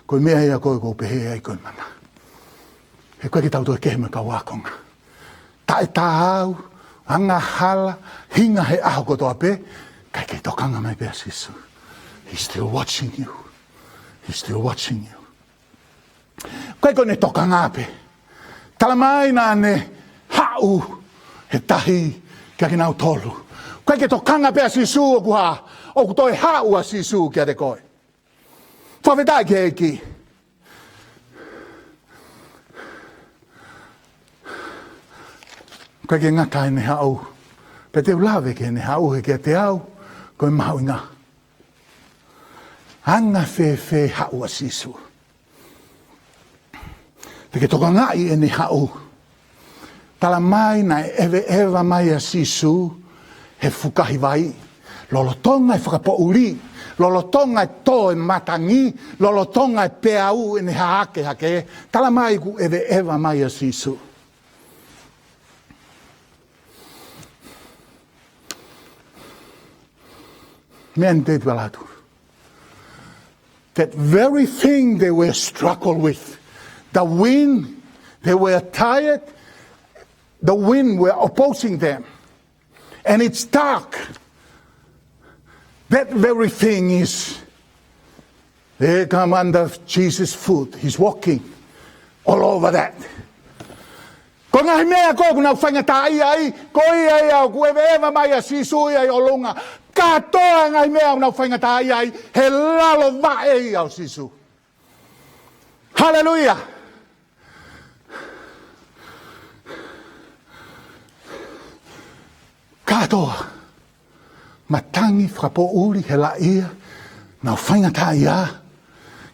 Ko e meʻa ia ko ē ʻoku ou pehē ai ko e mana. He ʻoku ʻikai ke tau toe kehe mo e kau ākonga. Taʻetaau, angahala, hinga he ʻaho kotoa pē, kae kei tokanga mai pē ʻa Sīsū. He's still watching you. He's still watching you. ʻIkai ko ʻene tokanga pē. Talamai naʻa ne haʻu he tahi kiate kinautolu. ʻIkai ke tokanga pē ʻa Sīsū ʻoku hā, ʻoku toe haʻu ʻa Sīsū kiate koe. Fakafetaʻi ki he ʻEiki. ʻIkai ke ngata heʻene haʻu. Pea te u lave ki heʻene haʻu he kiate au, ko e mahuʻinga. Anga fēfē haʻu ʻa Sīsū. Te ke tokangaʻi ʻene haʻu. Talamai naʻe ʻeveʻeva mai ʻa Sīsū he fukahi vai. Lolotonga e fakapoʻuli, lolotonga e tō e matangi, lolotonga e peau ʻene hahake hake. Talamai ʻoku ʻeveʻeva mai ʻa Sīsū. Meʻa ʻeni te u tala atu. That very thing they were struggle with. The wind, they were tired. The wind were opposing them. And it's dark. That very thing is, they come under Jesus' foot. He's walking all over that. Ko e ngaahi meʻa ko ē ʻoku nau faingataʻaʻia ai, ko ia ia ʻoku ʻeveʻeva mai ʻa Sīsū ia ʻi ʻolunga. Kātoa e ngaahi meʻa ʻoku nau faingataʻaʻia ai, he lalo vaʻe ia ʻo Sīsū. Haleluia. Kātoa. Matangi, fakapoʻuli, helaʻia, nau faingataʻaʻia,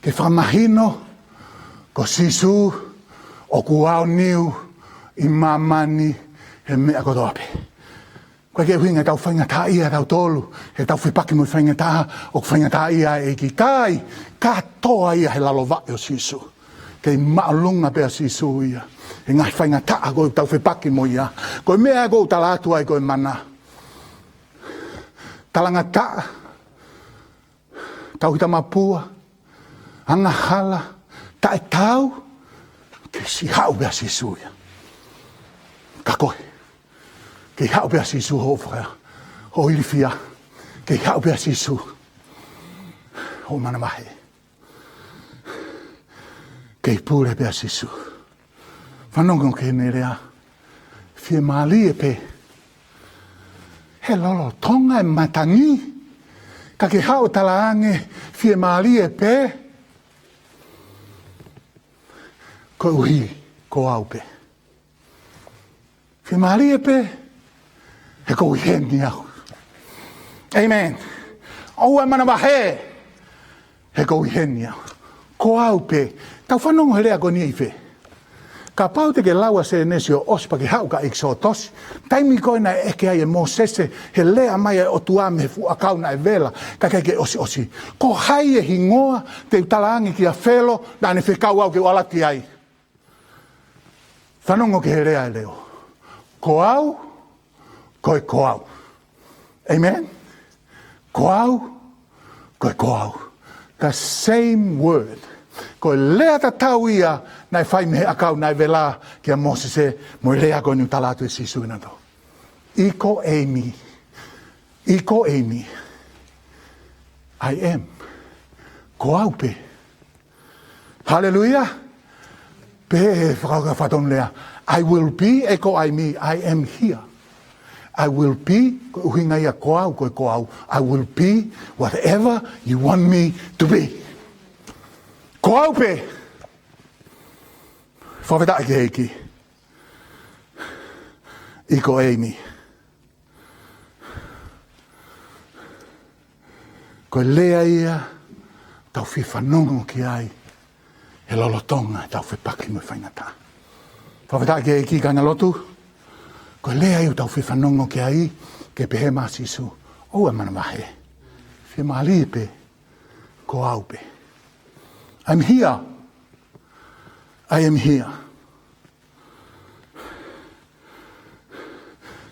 ke fakamahino, ko Sīsū, ʻoku aoniu ʻi māmani he meʻa kotoa pē. ʻOku ʻikai ke ʻuhinga ʻetau faingataʻaʻia ʻatautolu, heʻetau fepaki mo e faingataʻa, ʻoku faingataʻaʻia e ʻEiki, ʻikai, kātoa ia he lalo vaʻe ʻo Sīsū. Kei māʻolunga pē ʻa Sīsū ia he ngaahi faingataʻa ko ē ʻoku tau fepaki mo ia. Ko e meʻa ko ē ʻoku tala atu ai ko e mana. Talangataʻa, tauhi tamapua, angahala, taʻetaau, kei siʻi haʻu pē ʻa Sīsū ia. Ka koe, kei haʻu pē ʻa Sīsū hoʻo faka-, hoʻo ilifia, kei haʻu pē ʻa Sīsū hoʻo manavahē. Kei pule pē ʻa Sīsū. Fanongo ki heʻene lea. Fiemālie pē. He lolotonga e matangi, ka ke haʻu ʻo talaange, fiemālie pē. Koeʻuhi ko au pē. Fiemālie pē, he ʻoku ou ʻi heni au. ʻĒmeni. ʻOua ʻe manavahē, he ʻoku ou ʻi heni au. Ko au pē. Tau fanongo he lea ko eni ʻi fē? Kapau te ke lau ʻa Sēnesi ʻo ʻosi pea ke haʻu ki ʻEkisotosi, taimi ko ē naʻe ʻeke ai ʻe Mōsese he lea mai ʻa e ʻOtua mei he fuʻu ʻakau naʻe vela, ka ʻikai ke ʻosiʻosi. Ko hai e hingoa te u talaange kia Felo naʻa ne fekau au ke u ʻalu ki ai? Fanongo ki he lea ʻa e leʻo. Ko au, ko e ko au. ʻĒmeni? Ko au, ko e ko au. The same word. Ko e lea tatau ia naʻe fai mei he ʻakau naʻe vela kia Mōsese mo e lea ko eni ʻoku tala atu ʻe Sīsū ʻi he ʻaho ni. He called me. He called me. I am. Ko au pē. Haleluia. Pehē ʻe he faka-, fakatonulea, I will be, he called me, I am here. I will be, ko e ʻuhinga ia ko au, ko e ko au. I will be whatever you want me to be. Ko au pē. Fakafetaʻi ki he ʻEiki. He called me. Ko e lea ia ʻoku tau fie fanongo ki ai he lolotonga ʻetau fepaki mo e faingataʻa. Fakafetaʻi ki he ʻEiki, kāingalotu. Ko e lea ia ʻoku tau fie fanongo ki ai, ke pehē mai ʻa Sīsū, ʻoua ʻe manavahē. Fiemālie pē, ko au pē. I'm here. I am here.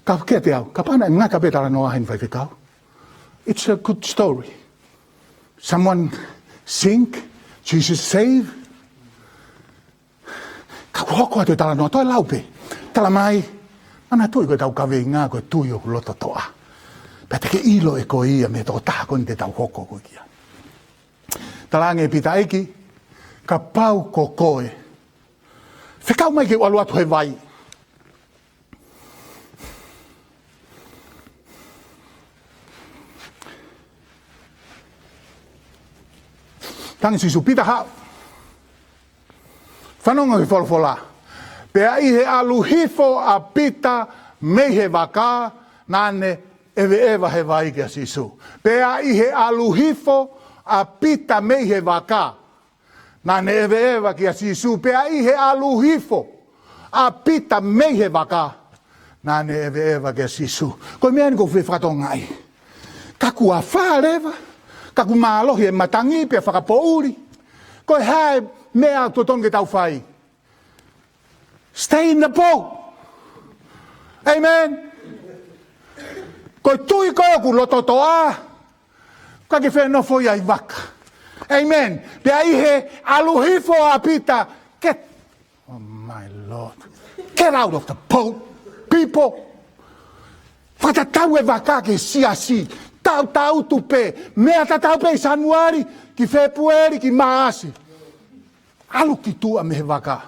Ka kiate au, kapau naʻe ngata pē talanoa heni, faifekau, it's a good story. Someone sink, Jesus save. Ka kuo hoko atu e talanoa, toe lau pē. Tala mai, manatuʻi ko ʻetau kaveinga ko e tui ʻoku loto toʻa. Pea te ke ʻilo ʻe koe ia mei he tokotaha ko eni te tau hoko ko ē ki ai. Talaange ʻe Pita, ʻEiki, kapau ko koe, fekau mai ke u ʻalu atu he vai. Talaange ʻe Sīsū, Pita, haʻu. Fanongo ki he folofola. Pea ʻi he ʻalu hifo ʻa Pita mei he vaka, naʻa ne ʻeveʻeva he vai kia Sīsū. Pea ʻi he ʻalu hifo ʻa Pita mei he vaka, naʻa ne ʻeveʻeva kia Sīsū. Pea ʻi he ʻalu hifo ʻa Pita mei he vaka, naʻa ne ʻeveʻeva kia Sīsū. Ko e meʻa eni ʻoku ou fie fakatokangaʻi. Ka kuo afā leva, ka kuo mālohi e matangi pea fakapoʻuli, ko e hā e meʻa ʻoku totonu ke tau fai? Stay in the boat. ʻĒmeni. Ko e tui ko ē ʻoku loto toʻa, ʻoku ʻikai ke fie nofo ia ʻi vaka. ʻĒmeni. Pea ʻi he ʻalu hifo ʻa Pita, get, oh my Lord, get out of the boat. Filipo. Fakatatau e vaka ki he siasi. Taʻutaʻutu pē. Meʻa tatau pē ʻi Sānuali, ki Fēpueli, ki Maʻasi. ʻAlu ki tuʻa mei he vaka.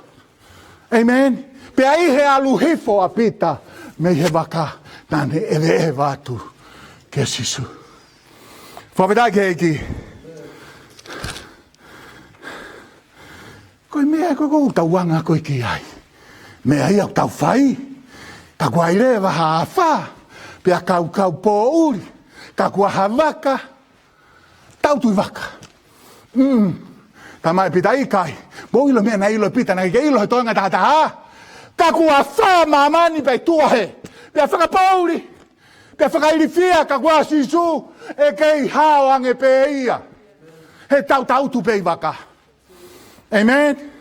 ʻĒmeni. Pea ʻi he ʻalu hifo ʻa Pita mei he vaka, naʻa ne ʻeveʻeva atu kia Sīsū. Fakafetaʻi ki he ʻEiki. Ko e meʻa ko ē ʻoku tau anga ko ē ki ai. Meʻa ia ʻoku tau fai. Ka kuo ʻi ai leva ha afā. Pea kaukau poʻuli. Ka kuo ʻi ai ha vaka. Taʻutu e vaka. Mm. Talamai ʻe Pita ʻikai. Mou ʻilo e meʻa naʻe ʻilo ʻe Pita, naʻe ʻikai ke ʻilo he toenga taha taha. Ka kuo afā māmani pea tuʻa hē. Pea fakapoʻuli. Pea fakailifia ka ko Sīsū ʻe kei hao ange pē ia. He taʻutaʻutu pē ʻi vaka. ʻĒmeni.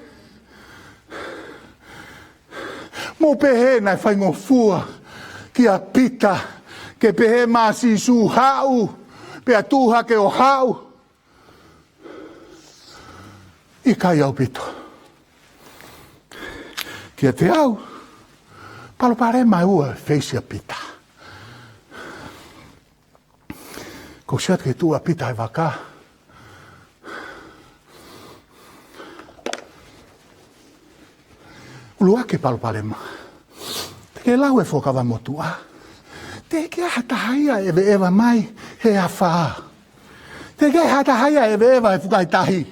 Mou pehē naʻe faingofua kia Pita ke pehē mai Sīsū haʻu, pea tuʻu hake ʻo haʻu. ʻIkai ʻaupito. Kiate au, palopalema ʻe ua ʻe feisi ʻa Pita. Ko e sio atu ki he tuʻu ʻa Pita he vaka. ʻUluaki palopalema. Te ke lau e Fuakava Motuʻa. Teʻeki ai ha taha ia ʻeveʻeva mai he afā. Teʻeki ai ha taha ia ʻeveʻeva he fukahi tahi.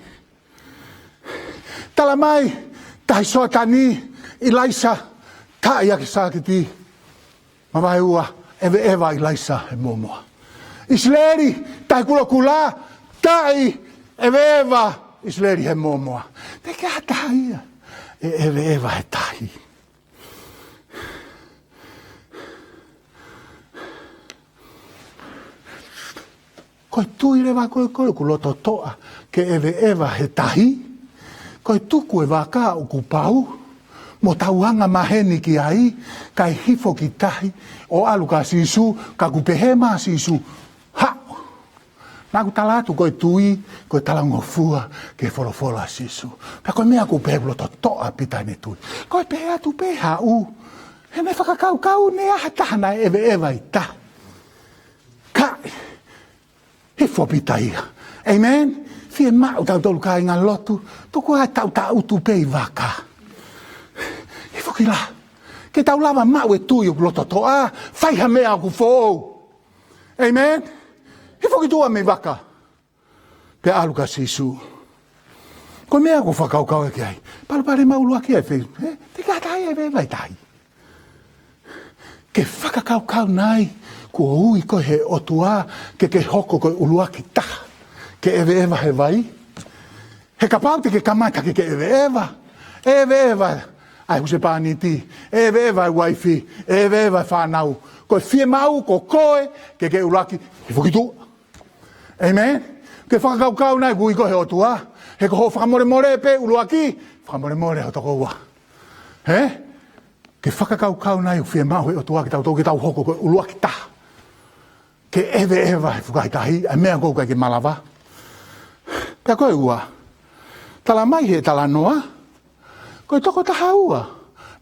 Talamai, tahi Soatani, ʻIlaisa, taʻi ʻaki e sākiti. Mavahe ua, ʻeveʻeva ʻIlaisa he mōmoa. ʻIsileli, tahi kulokula, taʻi, ʻeveʻeva ʻIsileli he mōmoa. Teʻeki ai ha taha ia ʻe ʻeveʻeva he tahi. Ko e tui leva ko ē ko ē ʻoku loto toʻa ke ʻeveʻeva he tahi. Ko e tuku e vaka ʻoku pau, mo tau anga maheni ki ai, kae hifo ki tahi, ʻo ʻalu kia Sīsū, ka ʻoku pehē mai ʻa Sīsū, haʻu. Naʻa ku tala atu ko e tui, ko e talangofua ki he folofola ʻa Sīsū. Pea ko e meʻa ʻoku pehē ʻoku loto toʻa Pita ʻene tui. Ko e pehē atu pē haʻu, he naʻe fakakaukau naʻe ʻi ai ha taha naʻe ʻeveʻeva ʻi tahi. Ka, hifo Pita ia. ʻĒmeni. Fiemaʻu tautolu kāinga lotu, tuku ā e taʻutaʻutu pē ʻi vaka. Hifo ki lalo. Ke tau lava maʻu e tui ʻoku loto toʻa, fai ha meʻa ʻoku foʻou. ʻĒmeni. Hifo ki tuʻa mei vaka. Pea ʻalu kia Sīsū. Ko e meʻa ʻoku fakakaukau ki ai. Palopalema ʻuluaki ʻe fei, ē? Teʻeki ai ha taha ia ʻeveʻeva he tahi. Ke fakakaukau nai, kuo ui koe he ʻOtua, ke ke hoko ko e ʻuluaki taha ke ʻeveʻeva he vai. He kapau te ke kamata ke ke ʻeveʻeva, ʻeveʻeva ʻa e husepāniti, ʻeveʻeva ʻa e uaifi, ʻeveʻeva ʻa e fānau. Ko e fiemaʻu ko koe ke ke ʻuluaki, hifo ki tuʻa. ʻĒmeni. Ke fakakaukau nai kuo ui koe he ʻOtua, he ko hoʻo fakamolemole pē ʻuluaki, fakamolemole ho tokoua. Hē? Ke fakakaukau nai ʻoku fiemaʻu he ʻOtua ke tau, ke tau hoko ko e ʻuluaki taha ke ʻeveʻeva he fukahi tahi, ʻa e meʻa ʻoku ʻikai ke malava. Pea ko e ua, talamai he talanoa, ko e toko taha ua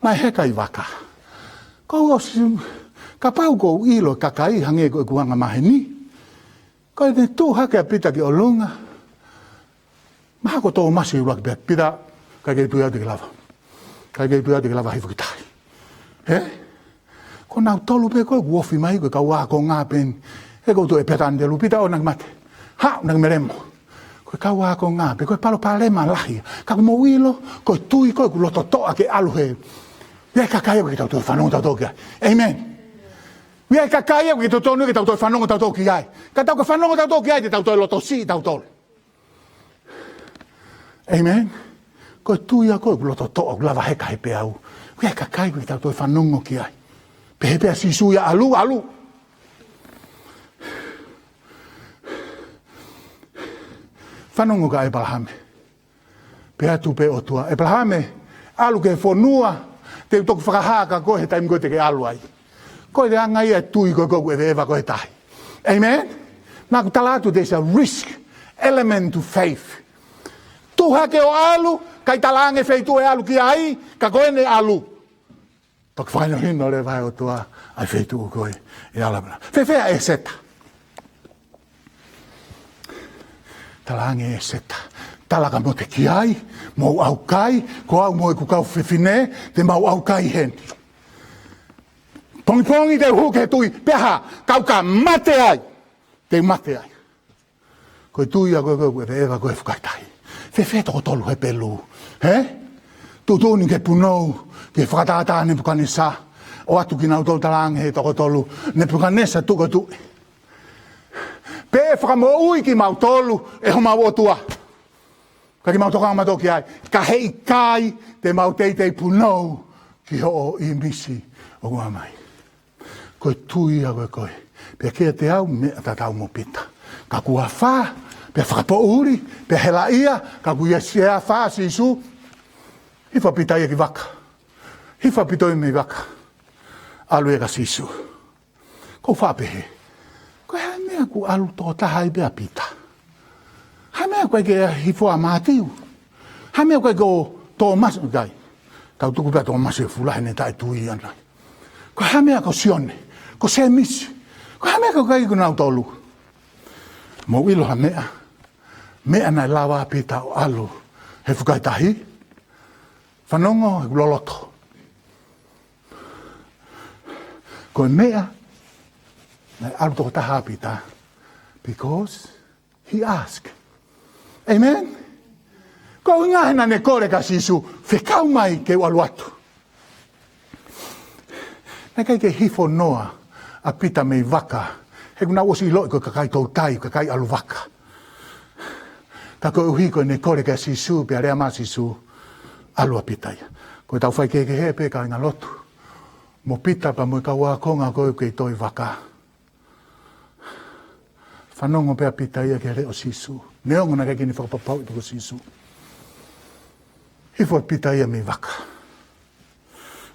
naʻe heka ʻi vaka. Ko ʻosi, kapau ʻoku ou ʻilo e kakai hangē ko ʻeku anga maheni, ko ʻene tuʻu hake ʻa Pita ki ʻolunga, mahalo ko Tōmasi ʻuluaki pē, Pita, ʻikai ke u tui au te ke lava. ʻIkai ke u tui au te ke lava hifo ki tahi. Hē? Ko nautolu pē ko ē ʻoku ofi mai ko e kau ākonga pē eni. He ko e tuʻu ʻe Pita ʻanepō, Pita ʻoua naʻa ke mate. Haʻu naʻa ke melemo. Ko e kau ākonga pē, ko e palopalema lahi. Ka ʻoku mou ʻilo, ko e tui ko ē ʻoku loto toʻa ke ʻalu hē. ʻI ai e kakai ʻoku ʻikai ke tau toe fanongo tautolu ki ai. ʻĒmeni. ʻI ai e kakai ʻoku ʻikai totonu ke tau toe fanongo tautolu ki ai. Ka tau ka fanongo tautolu ki ai, te tau toe loto siʻi tautolu. ʻĒmeni. Ko e tui ia ko ē ʻoku loto toʻa, ʻoku lava heka he peau. ʻI ai e kakai ʻoku ʻikai ke tau toe fanongo ki ai. Pehē pē ʻa Sīsū ia ʻalu, ʻalu. Fanongo kia ʻĒpalahame. Pehē atu pē ʻOtua, ʻĒpalahame, ʻalu ki he fonua te u toki fakahā kia koe he taimi ko ē te ke ʻalu ai. Ko e anga ia e tui ko ē ʻoku ʻeveʻeva koe he tahi. ʻĒmeni? Naʻa ku tala atu, there's a risk element to faith. Tuʻu hake ʻo ʻalu, ʻikai talaange feituʻu ʻe ʻalu ki ai, ka ko ʻene ʻalu. Toki fakahinohino leva ʻe he ʻOtua ʻa e feituʻu ko ē ʻe ala mena. Fēfē ʻa ʻEseta? Talaange ʻe ʻEseta, tala ka mo te ki ai, mou ʻaukai, ko au mo ʻeku kau fefine, te mau ʻaukai heni. Pongipongi te u hū ki he tuʻi, pea hā, kau ka mate ai, te u mate ai. Ko e tui ia ko ē, ko ē, ko ē, ʻe ʻeva ko ē fukahi tahi. Fēfē toko tolu he pelu, hē? Tuʻutuʻuni ke punou, ke fakatātā Nepukanesa, ʻoatu kinautolu, talaange ʻe he toko tolu, Nepukanesa tuʻu ko e tuʻi. Pea ʻe fakamoʻui kimautolu ʻe homau ʻOtua. Ka ke mau tokanga mautolu ki ai. Ka heʻikai te mau teitei punou ki hoʻo ʻīmisi ʻoku ʻomai. Ko e tui ia ko ē, ko ē. Pea kiate au meʻa tatau mo Pita. Ka kuo afā, pea fakapoʻuli, pea helaʻia, ka kuo ʻi ai ʻa e afā ʻa Sīsū. Hifo ʻa Pita ia ki vaka. Hifo ʻa Pita ia mei vaka. ʻAlu ia kia Sīsū. ʻOku ou faʻa pehē, ko e hā e meʻa ʻoku ʻalu tokotaha ai pē ʻa Pita? Hā e meʻa ʻoku ʻikai ke hifo ʻa Mātiu? Hā e meʻa ʻoku ʻikai ko Tōmasi, ʻikai? Tau tuku pē ʻa Tōmasi ʻo fula heʻene taʻetui ʻana. Ko e hā e meʻa ko Sione, ko Sēmisi? Ko e hā e meʻa ʻoku ʻikai ko nautolu? Mou ʻilo ha meʻa, meʻa naʻe lava ai ʻa Pita ʻo ʻalu he fukahi tahi, fanongo heʻeku loloto. Ko e meʻa naʻe ʻalu tokotaha ai ʻa Pita, because he asked. Amen? Ko e ʻuhinga he naʻa ne kole kia Sīsū, fekau mai ke u ʻalu atu. Naʻe ʻikai ke hifo noa ʻa Pita mei vaka, he kuo nau ʻosi ʻiloʻi ko e kakai toutai, kakai ʻalu vaka. Ka koeʻuhi ko ʻene kole kia Sīsū, pea lea mai ʻa Sīsū, ʻalu ʻa Pita ia. Ko ʻetau faikehekehe pē kāinga lotu mo Pita pea mo e kau ākonga ko ē ʻoku kei toe vaka. Fanongo pē ʻa Pita ia ki he leʻo ʻo Sīsū. Neongo naʻe ʻikai ke ne fakapapauʻi pe ko Sīsū. Hifo ʻa Pita ia mei vaka.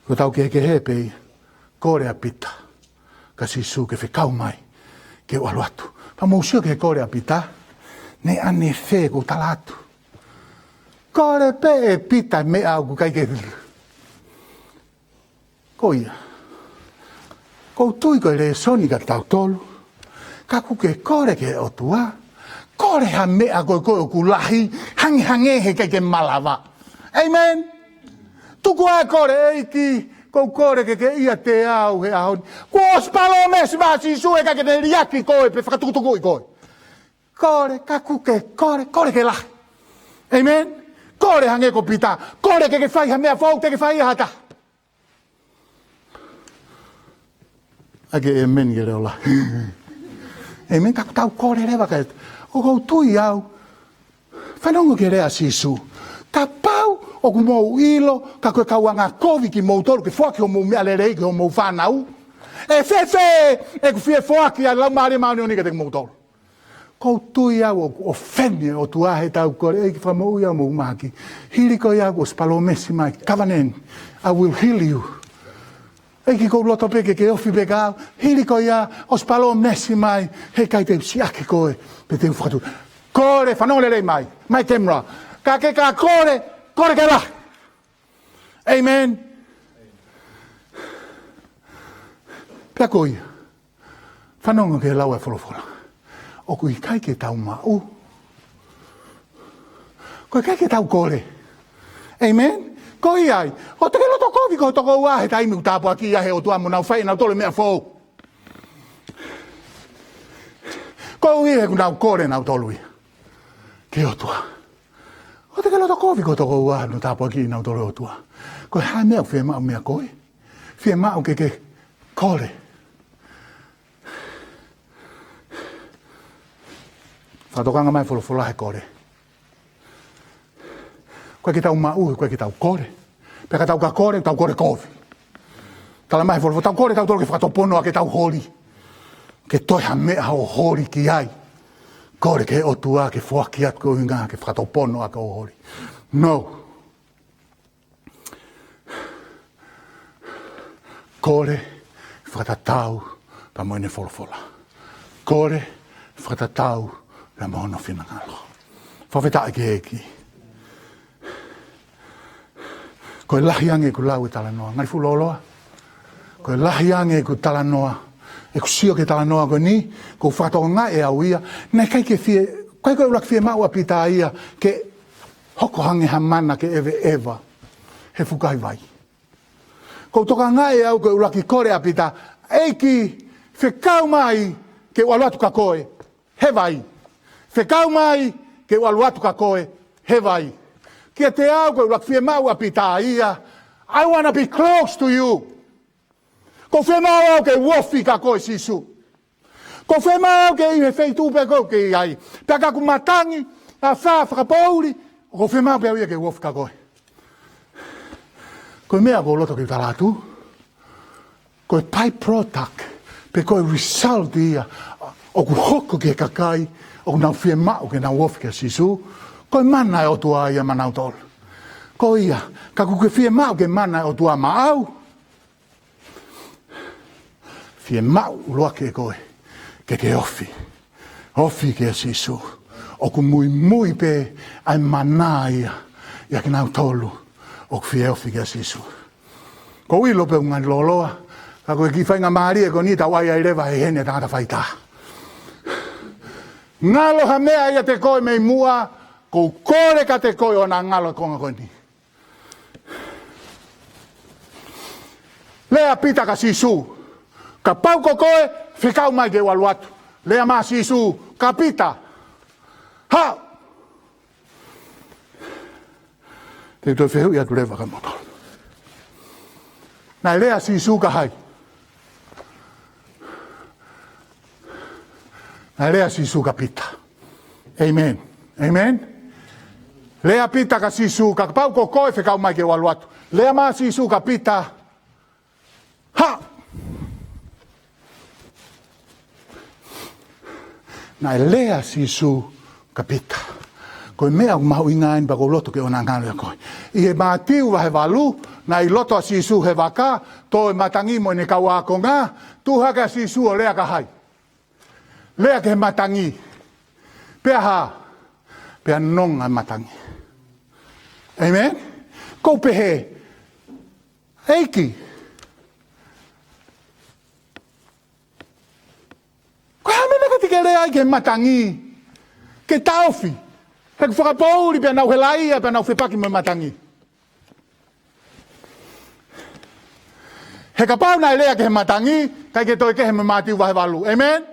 Ko ʻetau kehekehe pē ia, kole ʻa Pita kia Sīsū ke fekau mai ke u ʻalu atu. Pea mou sio ki he kole ʻa Pita, ne ʻanefē, ʻoku ou tala atu. Kole pē ʻe Pita meʻa ʻoku ʻikai ke Ko ia. ʻOku ou tui ko e lēsoni kia tautolu. Kapau ʻoku ke kole ki he ʻOtua, kole ha meʻa ko ē ko ē ʻoku lahi, hangehangē he ʻikai ke malava. Amen. Tuku ā e kole, ʻEiki, ʻoku ou kole ke ke ʻiate au he ʻaho ni. Kuo ʻosi palōmesi mai ʻa Sīsū he ʻikai ke ne liʻaki koe pe fakatukutukuʻi koe. Kole, kapau ʻoku ke kole, kole ke lahi. Amen. Kole hangē ko Pita, kole ke ke fai ha meʻa foʻou, te ke fai ha taha. ʻAi ke amen ke leʻo lahi. Amen, ka ʻoku tau kole leva ka ʻoku ou tui au. Fanongo ki he lea ʻa Sīsū. Kapau ʻoku mou ʻilo, ka ko e kau angakovi kimoutolu, ke foaki hoʻomou meʻa lelei ki hoʻomou fānau. ʻE fēfē ʻeku fie foaki ʻa e Laumālie Māʻoniʻoni kiate kimoutolu. ʻOku ou tui au ʻoku ʻofeni ʻa e ʻOtua heʻetau kole, ʻEiki fakamoʻui au mo mahaki. Hili ko ia kuo ʻosi palōmesi mai, covenant, I will heal you. ʻEiki ʻoku ou loto pē ke ke ofi pē kia au. Hili ko ia ʻosi palōmesi mai, he ʻikai te u siʻaki koe, pe te u fakatu. Kole, fanongo lelei mai, mai camera. Ka ke ka kole, kole ke lahi. Amen. Pea ko ia. Fanongo ki he lau ʻa e folofola. ʻOku ʻikai ke tau maʻu. ʻOku ʻikai ke tau kole. Amen. Ko ia ai. ʻOua te ke loto kovi ko e tokoua he taimi ʻoku tāpuakiʻi ai ʻe he ʻOtua mo nau fai ʻe nautolu e meʻa foʻou. Koeʻuhi he ʻoku nau kole nautolu ia ki he ʻOtua. ʻOua te ke loto kovi ko e tokoua he ʻoku tāpuakiʻi nautolu ʻe he ʻOtua. Ko e hā e meʻa ʻoku fiemaʻu meia koe? Fiemaʻu ke ke kole. Fakatokanga mai e folofola he kole. ʻOku ʻikai ke tau maʻu, ʻoku ʻikai ke tau kole. Pea ka tau ka kole, tau kole kovi. Tala mai he folofola, tau kole, tau tolu ke fakatopono ʻaki ʻetau holi. Ke toe ha meʻa ʻo holi ki ai. Kole ki he ʻOtua ke foaki atu ko e ʻuhinga ke fakatopono ʻaki hoʻo holi. No. Kole fakatatau pea mo ʻene folofola. Kole fakatatau pea mo hono finangalo. Fakafetaʻi ki he ʻEiki. Ko e lahi ange ʻeku lau e talanoa. Ngali fuʻu lōloa. Ko e lahi ange ʻeku talanoa, ʻeku sio ki he talanoa ko eni, ʻoku ou fakatokangaʻi ʻe au ia, naʻe ʻikai ke fie, ʻikai ke ʻuluaki fiemaʻu ʻa Pita ia ke hoko ange ha mana ke ʻeveʻeva he fukahi vai. ʻOku ou tokangaʻi ʻe au ko e ʻuluaki kole ʻa Pita, ʻEiki, fekau mai ke u ʻalu atu kia koe he vai. Fekau mai ke u ʻalu atu kia koe he vai. Kiate au ko e ʻuluaki fiemaʻu ʻa Pita ia, I wanna be close to you. ʻOku ou fiemaʻu au ke u ofi kia koe Sīsū. ʻOku ou fiemaʻu au ke ʻi he feituʻu pē ʻoku ke ʻi ai. Pea ka ʻoku matangi, afā, fakapoʻuli, ʻoku ou fiemaʻu pē au ia ke u ofi kia koe. Ko e meʻa ʻoku ou loto ke u tala atu, ko e by-product, pe ko e result ia ʻoku hoko ki he kakai ʻoku nau fiemaʻu ke nau ofi kia Sīsū, ko e mana ʻo e ʻOtua ia maʻanautolu. Ko ia, ka ʻoku ke fiemaʻu ke mana ʻo e ʻOtua maʻau, fiemaʻu ʻuluaki ʻe koe ke ke ofi. Ofi kia Sīsū. ʻOku muimui pē ʻa e mana ia ʻiate kinautolu ʻoku fie ofi kia Sīsū. ʻOku ou ʻilo pē ʻoku ngali lōloa, ka ko e kiʻi faingamālie ko eni tau ʻai ai leva he heni ʻa e tangata faitā. Ngalo ha meʻa ʻiate koe mei muʻa, ʻoku ou kole kiate koe ʻoua naʻa ngalo e konga ko eni. Lea Pita kia Sīsū, Kapau ko koe, fekau mai ke u ʻalu atu. Lea mai Sīsū kia Pita, Haʻu. Te u toe fehuʻi atu leva kia moutolu. Naʻe lea Sīsū kia hai? Naʻe lea Sīsū kia Pita. Amen. Amen. Lea Pita kia Sīsū, Kapau ko koe, fekau mai ke u ʻalu atu. Lea mai Sīsū kia Pita, Haʻu. Naʻe lea Sīsū kia Pita. Ko e meʻa ʻoku mahuʻinga eni pea ʻoku ou loto ke ʻoua naʻa ngalo ʻe koe. ʻI he Mātiu vahe valu, naʻe ʻi loto ʻa Sīsū he vaka, tō e matangi mo ʻene kau ākonga, tuʻu hake ʻa Sīsū ʻo lea kia hai? Lea ki he matangi. Pea hā? Pea nonga e matangi. Amen? ʻOku ou pehē, ʻEiki, ko e hā e meʻa naʻe ʻikai te ke lea ai ki he matangi ke taʻofi? He ʻoku fakapoʻuli pea nau helaia pea nau fepaki mo e matangi. He kapau naʻe lea ki he matangi, ʻikai ke toe kehe mo Mātiu vahe valu. Amen?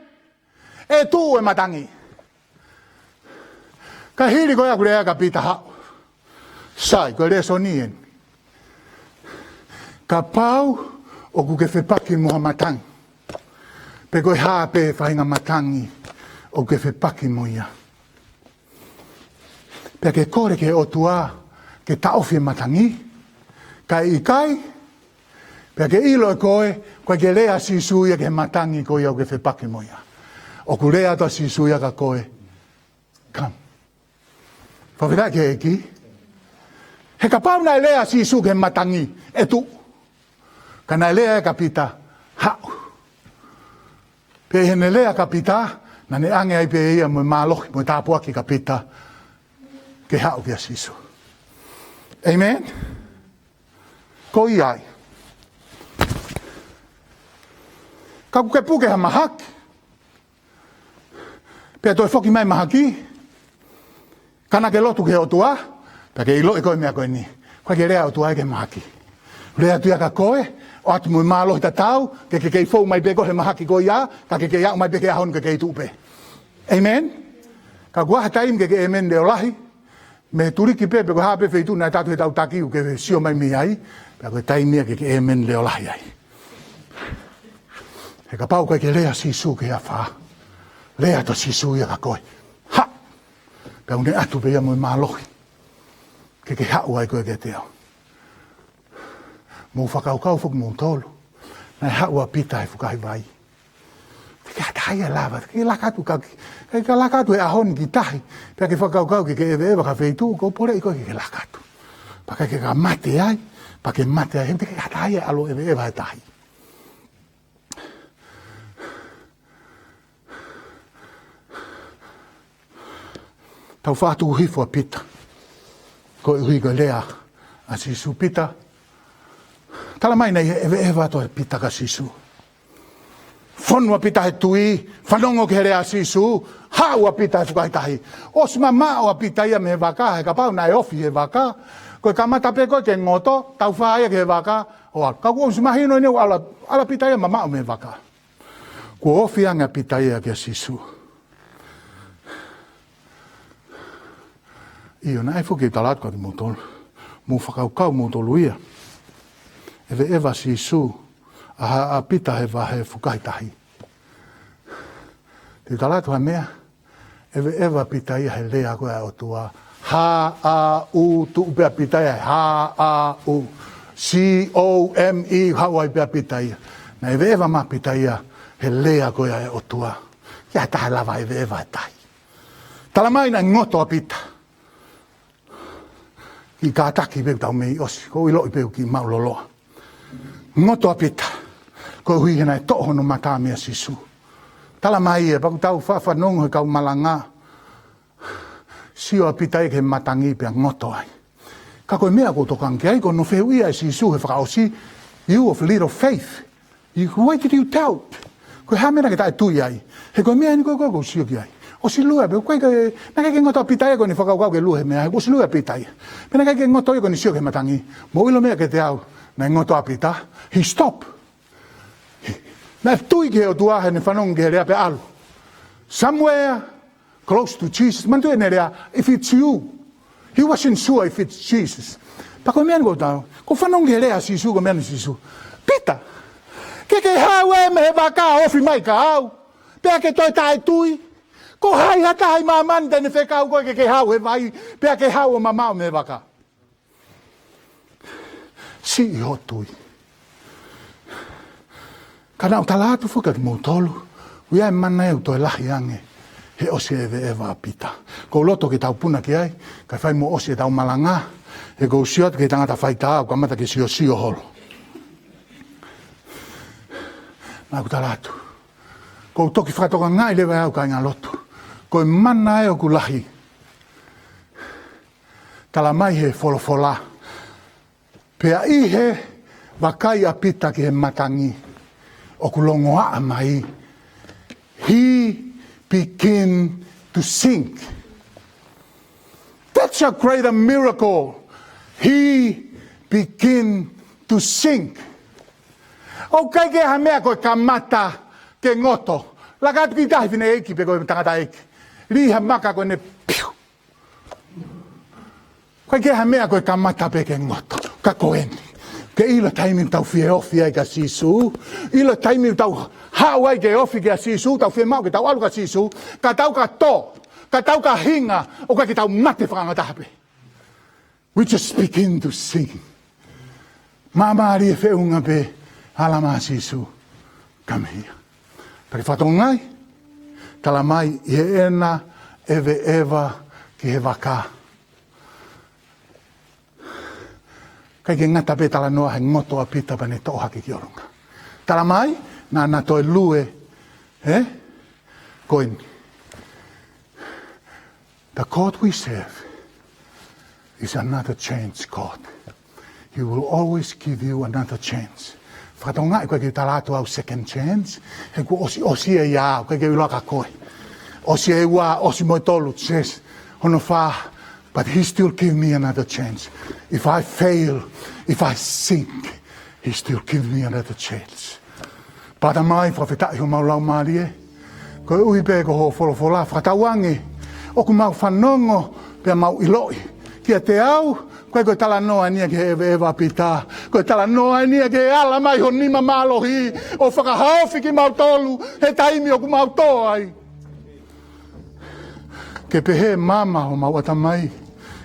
ʻE tuʻu e matangi. Ka hili ko ia ʻoku lea kia Pita, Haʻu. Sai, ko e lēsoni eni. Kapau ʻoku ke fepaki mo ha matangi, pe ko e hā pē faʻahinga matangi ʻoku ke fepaki mo ia, pea ke kole ki he ʻOtua ke taʻofi e matangi, kae ʻikai, pea ke ʻilo ʻe koe, ʻoku ʻikai ke lea ʻa Sīsū ia ki he matangi ko ia ʻoku ke fepaki mo ia. ʻOku lea atu ʻa Sīsū ia kia koe, Come. Fakafetaʻi ki he ʻEiki. He kapau naʻe lea ʻa Sīsū ki he matangi, ʻE tuʻu. Ka naʻe lea ia kia Pita, Haʻu. Pea ʻi heʻene lea kia Pita, naʻa ne ʻange ai pē ia mo e mālohi, mo e tāpuaki kia Pita ke haʻu kia Sīsū. Amen? Ko ia ai. Ka ʻoku ke puke ha mahaki, pea toe foki mai mahaki, ka naʻa ke lotu ki he ʻOtua, pea ke ʻilo ʻe koe e meʻa ko eni. ʻOku ʻikai ke lea ʻOtua ia ki he mahaki. Lea atu ia kia koe, ʻoatu mo e mālohi tatau, ke ke kei fou mai pē koe he mahaki ko ia, ka ke kei aʻu mai pē ki he ʻaho ni ke kei tuʻu pē. Amen? Ka ʻoku ʻi ai ha taimi ke ke amen leʻo lahi, mei he tuliki pē, pe ko e hā pē feituʻu naʻe tatu he tau taki ʻoku ke sio mai mei ai, pea ko e taimi ia ke ke amen leʻo lahi ai. He kapau ʻoku ʻikai ke lea ʻa Sīsū ki he afā, lea atu ʻa Sīsū ia kia koe, Haʻu. Pea ʻoku ne ʻatu pē ia mo e mālohi ke ke haʻu ai koe kiate au. Mou fakakaukau foki moutolu. Naʻe haʻu ʻa Pita he fukahi vai. Te ke hata ai ʻe lava, te ke laka atu ka ki, ka ke laka atu he ʻaho ni ki tahi, pea ke fakakaukau ke ke ʻeveʻeva ki ha feituʻu, ʻoku ou poleʻi koe ke ke laka atu. Pea ke ka mate ai, pea ke mate ai, he te ke hata ai ʻe ʻalu ʻeveʻeva he tahi. Tau fakatuku hifo ʻa Pita. Koeʻuhi ko e lea ʻa Sīsū, Pita, Talamai naʻe ʻeveʻeva atu ʻa Pita kia Sīsū. Fonu ʻa Pita he tui, fanongo ki he lea ʻa Sīsū, haʻu ʻa Pita he fukahi tahi. ʻOsi mamaʻo ʻa Pita ia mei he vaka, he kapau naʻe ofi he vaka, ko e kamata pē ko ē ke ngoto, taufā ia ki he vaka, ʻo ʻalu. Ka kuo ʻosi mahino ʻeni ʻoku ʻalu, ʻalu ʻa Pita ia mamaʻo mei he vaka. Kuo ofi ange ʻa Pita ia kia Sīsū. ʻIo, naʻe fuʻu tala atu kia kimoutolu. Mou fakakaukau moutolu ia. ʻEveʻeva ʻa Sīsū ʻa, ʻa Pita he vahe fukahi tahi. Te u tala atu ha meʻa, ʻeveʻeva ʻa Pita ia he lea ko ē ʻa e ʻOtua. H A U, tuʻu pē ʻa Pita ia, H A U. C O M E, haʻu ai pē ʻa Pita ia. Naʻe ʻeveʻeva mai ʻa Pita ia he lea ko ē ʻa e ʻOtua. ʻIkai ha taha ʻe lava ʻeveʻeva ha taha. Talamai naʻe ngoto ʻa Pita. Kiʻi kātaki pē ʻoku tau mei ʻosi, ʻoku ou ʻiloʻi pē ʻoku kiʻi maʻuloloa. Ngoto ʻa Pita, koeʻuhi he naʻe toʻo hono mata meia Sīsū. Talamai ē, pea ʻoku tau faʻa fanongo he kau malanga, sio ʻa Pita ia ki he matangi pea ngoto ai. Ka ko e meʻa ʻoku ou tokanga ki ai, ko hono fehuʻi ʻe Sīsū he fakaʻosi, "You of little faith, you, why did you doubt?" Ko e hā e meʻa naʻa ke taʻetui ai? He ko e meʻa ʻeni ko ē ʻoku ou sio ki ai. ʻOsi lue pē, ko e, naʻe ʻikai ke ngoto ʻa Pita ia ko ʻene fakakaukau ke lue he meʻa, ʻosi lue ʻa Pita ia. Pea naʻe ʻikai ke ngoto ia ko ʻene sio ki he matangi. Mou ʻilo e meʻa kiate au, naʻe ngoto ʻa Pita. He stopped. Naʻe tui ki he ʻOtua heʻene fanongo ki he lea pea ʻalu. Somewhere close to Jesus. Manatuʻi ʻene lea, "If it's you." He wasn't sure if it's Jesus. Pea ko e meʻa ʻeni ʻoku ou tala, ʻoku ou fanongo ki he lea ʻa Sīsū, ko e meʻa ʻeni ʻa Sīsū. "Pita, ke ke haʻu ē mei he vaka ʻo ofi mai kia au. Pea ke toe taʻetui. Ko hai ha taha ʻi māmani te ne fekau koe ke ke haʻu he vai, pea ke haʻu ʻo mamaʻo mei he vaka?" Siʻi hoʻo tui. Ka naʻa ku tala atu foki kia kimoutolu, ʻoku ʻi ai e mana ʻoku toe lahi ange he ʻosi ʻeveʻeva ʻa Pita. ʻOku ou loto ke tau puna ki ai, kae fai mo ʻosi ʻetau malanga, he ʻoku ou sio atu ki he tangata faitā, ʻoku kamata ke siosio holo. Naʻa ku tala atu, ʻoku ou toki fakatokangaʻi leva ʻe au kāingalotu, ko e mana ē ʻoku lahi. Talamai he folofola, pea ʻi he vakai ʻa Pita ki he matangi, ʻoku longoaʻa mai, he begin to sink. That's a greater miracle. He begin to sink. ʻOku ʻikai ke ʻi ai ha meʻa ko e kamata ke ngoto. Laka atu ki tahi fineʻeiki pe ko e tangataʻeiki. Lī ha maka ko ʻene piu. ʻOku ʻikai ke ʻi ai ha meʻa ko e kamata pē ke ngoto. Ka ko eni. Ke ʻilo e taimi ʻoku tau fie ofi ai kia Sīsū. ʻIlo e taimi ʻoku tau haʻu ai ke ofi kia Sīsū. Tau fiemaʻu ke tau ʻalu kia Sīsū. Ka tau ka tō. Ka tau ka hinga. ʻOku ʻikai ke tau mate fakangataha pē. We just begin to sing. Māmālie feʻunga pē, ala mai Sīsū, come here. Pea ke fakatokangaʻi, talamai ʻi heʻena ʻeveʻeva ki he vaka, ʻikai ke ngata pē talanoa he ngoto ʻa Pita pea ne toʻo hake ki ʻolunga. Talamai, naʻa na toe lue, ē? Ko eni. The God we serve is another chance God. He will always give you another chance. Fakatokangaʻi ʻoku ʻikai ke tala atu au second chance, he kuo ʻosi, ʻosi ia ia au, ʻikai ke u ʻilo kia koe. ʻOsi e ua, ʻosi mo e tolu, chance, hono fā, but he still give me another chance. If I fail, if I sink, he still give me another chance. Pea Tamai, fakafetaʻi homau laumālie. Koeʻuhi pē ko hoʻo folofola, fakatauange ʻoku mau fanongo pea mau ʻiloʻi. Kiate au, ʻoku ʻikai ko e talanoa eni ia ki he ʻeveʻeva ʻa Pita. Ko e talanoa eni ia ki he ala mai ho nima mālohi ʻo fakahaofi kimautolu he taimi ʻoku mau tō ai. Ke pehē maama homau ʻatamai,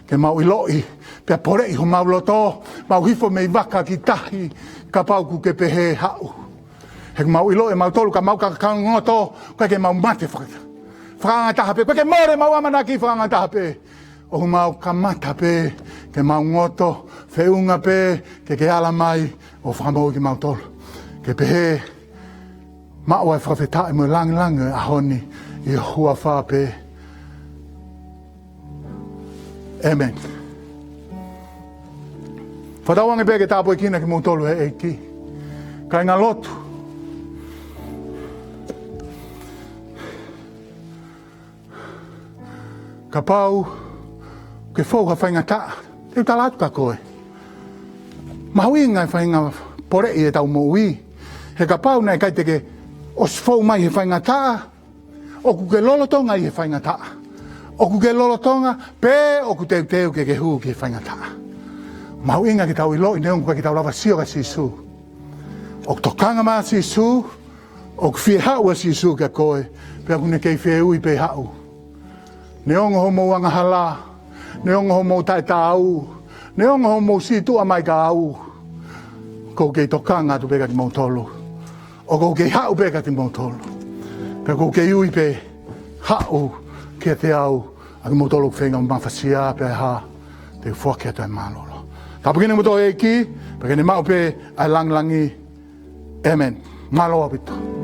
ke mau ʻiloʻi, pea poleʻi homau loto, mau hifo mei vaka ki tahi, kapau ʻoku ke pehē haʻu. He ʻoku mau ʻiloʻi ʻe mautolu ka mau ka, ka ngoto, ʻoku ʻikai ke mau mate faka-, fakangataha pē, ʻoku ʻikai ke mole ʻemau ʻamanaki fakangataha pē. ʻOku mau kamata pē, ke mau ngoto, feʻunga pē, ke ke ala mai, ʻo fakamoʻui kimautolu. Ke pehē, maʻu ʻa e fakafetaʻi mo e langilangi ʻo e ʻaho ni ʻi ho huafa pē. ʻĒmeni. Fakatauange pē ke tāpuekina kimoutolu ʻe he ʻEiki. Kāinga lotu. Kapau ke fou ha faingataʻa, te u tala atu kia koe, mahuʻinga e faʻahinga poleʻi ʻetau moʻui. He kapau naʻe ʻikai te ke ʻosi fou mai he faingataʻa, ʻoku ke lolotonga ʻi he faingataʻa. ʻOku ke lolotonga, pe ʻoku teuteu ke ke hū ki he faingataʻa. Mahuʻinga ke tau ʻiloʻi neongo ʻikai ke tau lava sio kia Sīsū, ʻoku tokanga mai ʻa Sīsū, ʻoku fie haʻu ʻa Sīsū kia koe, pea ʻoku ne kei fie ui pē haʻu. Neongo hoʻomou angahala, neongo hoʻomou taʻetaau, neongo hoʻomou sītuʻa mai kia au, ʻoku ou kei tokanga atu pē kia kimoutolu. ʻOku ou kei haʻu pē kia kimoutolu. Pea ʻoku ou kei ui pē, haʻu kiate au, ʻa kimoutolu ʻoku feinga mafasia pe hā, te u foaki atu e mālōlō. Tāpuekina kimoutolu ʻe he ʻEiki, pea ke ne maʻu pē ʻa e langilangi. ʻĒmeni. Mālō ʻaupito.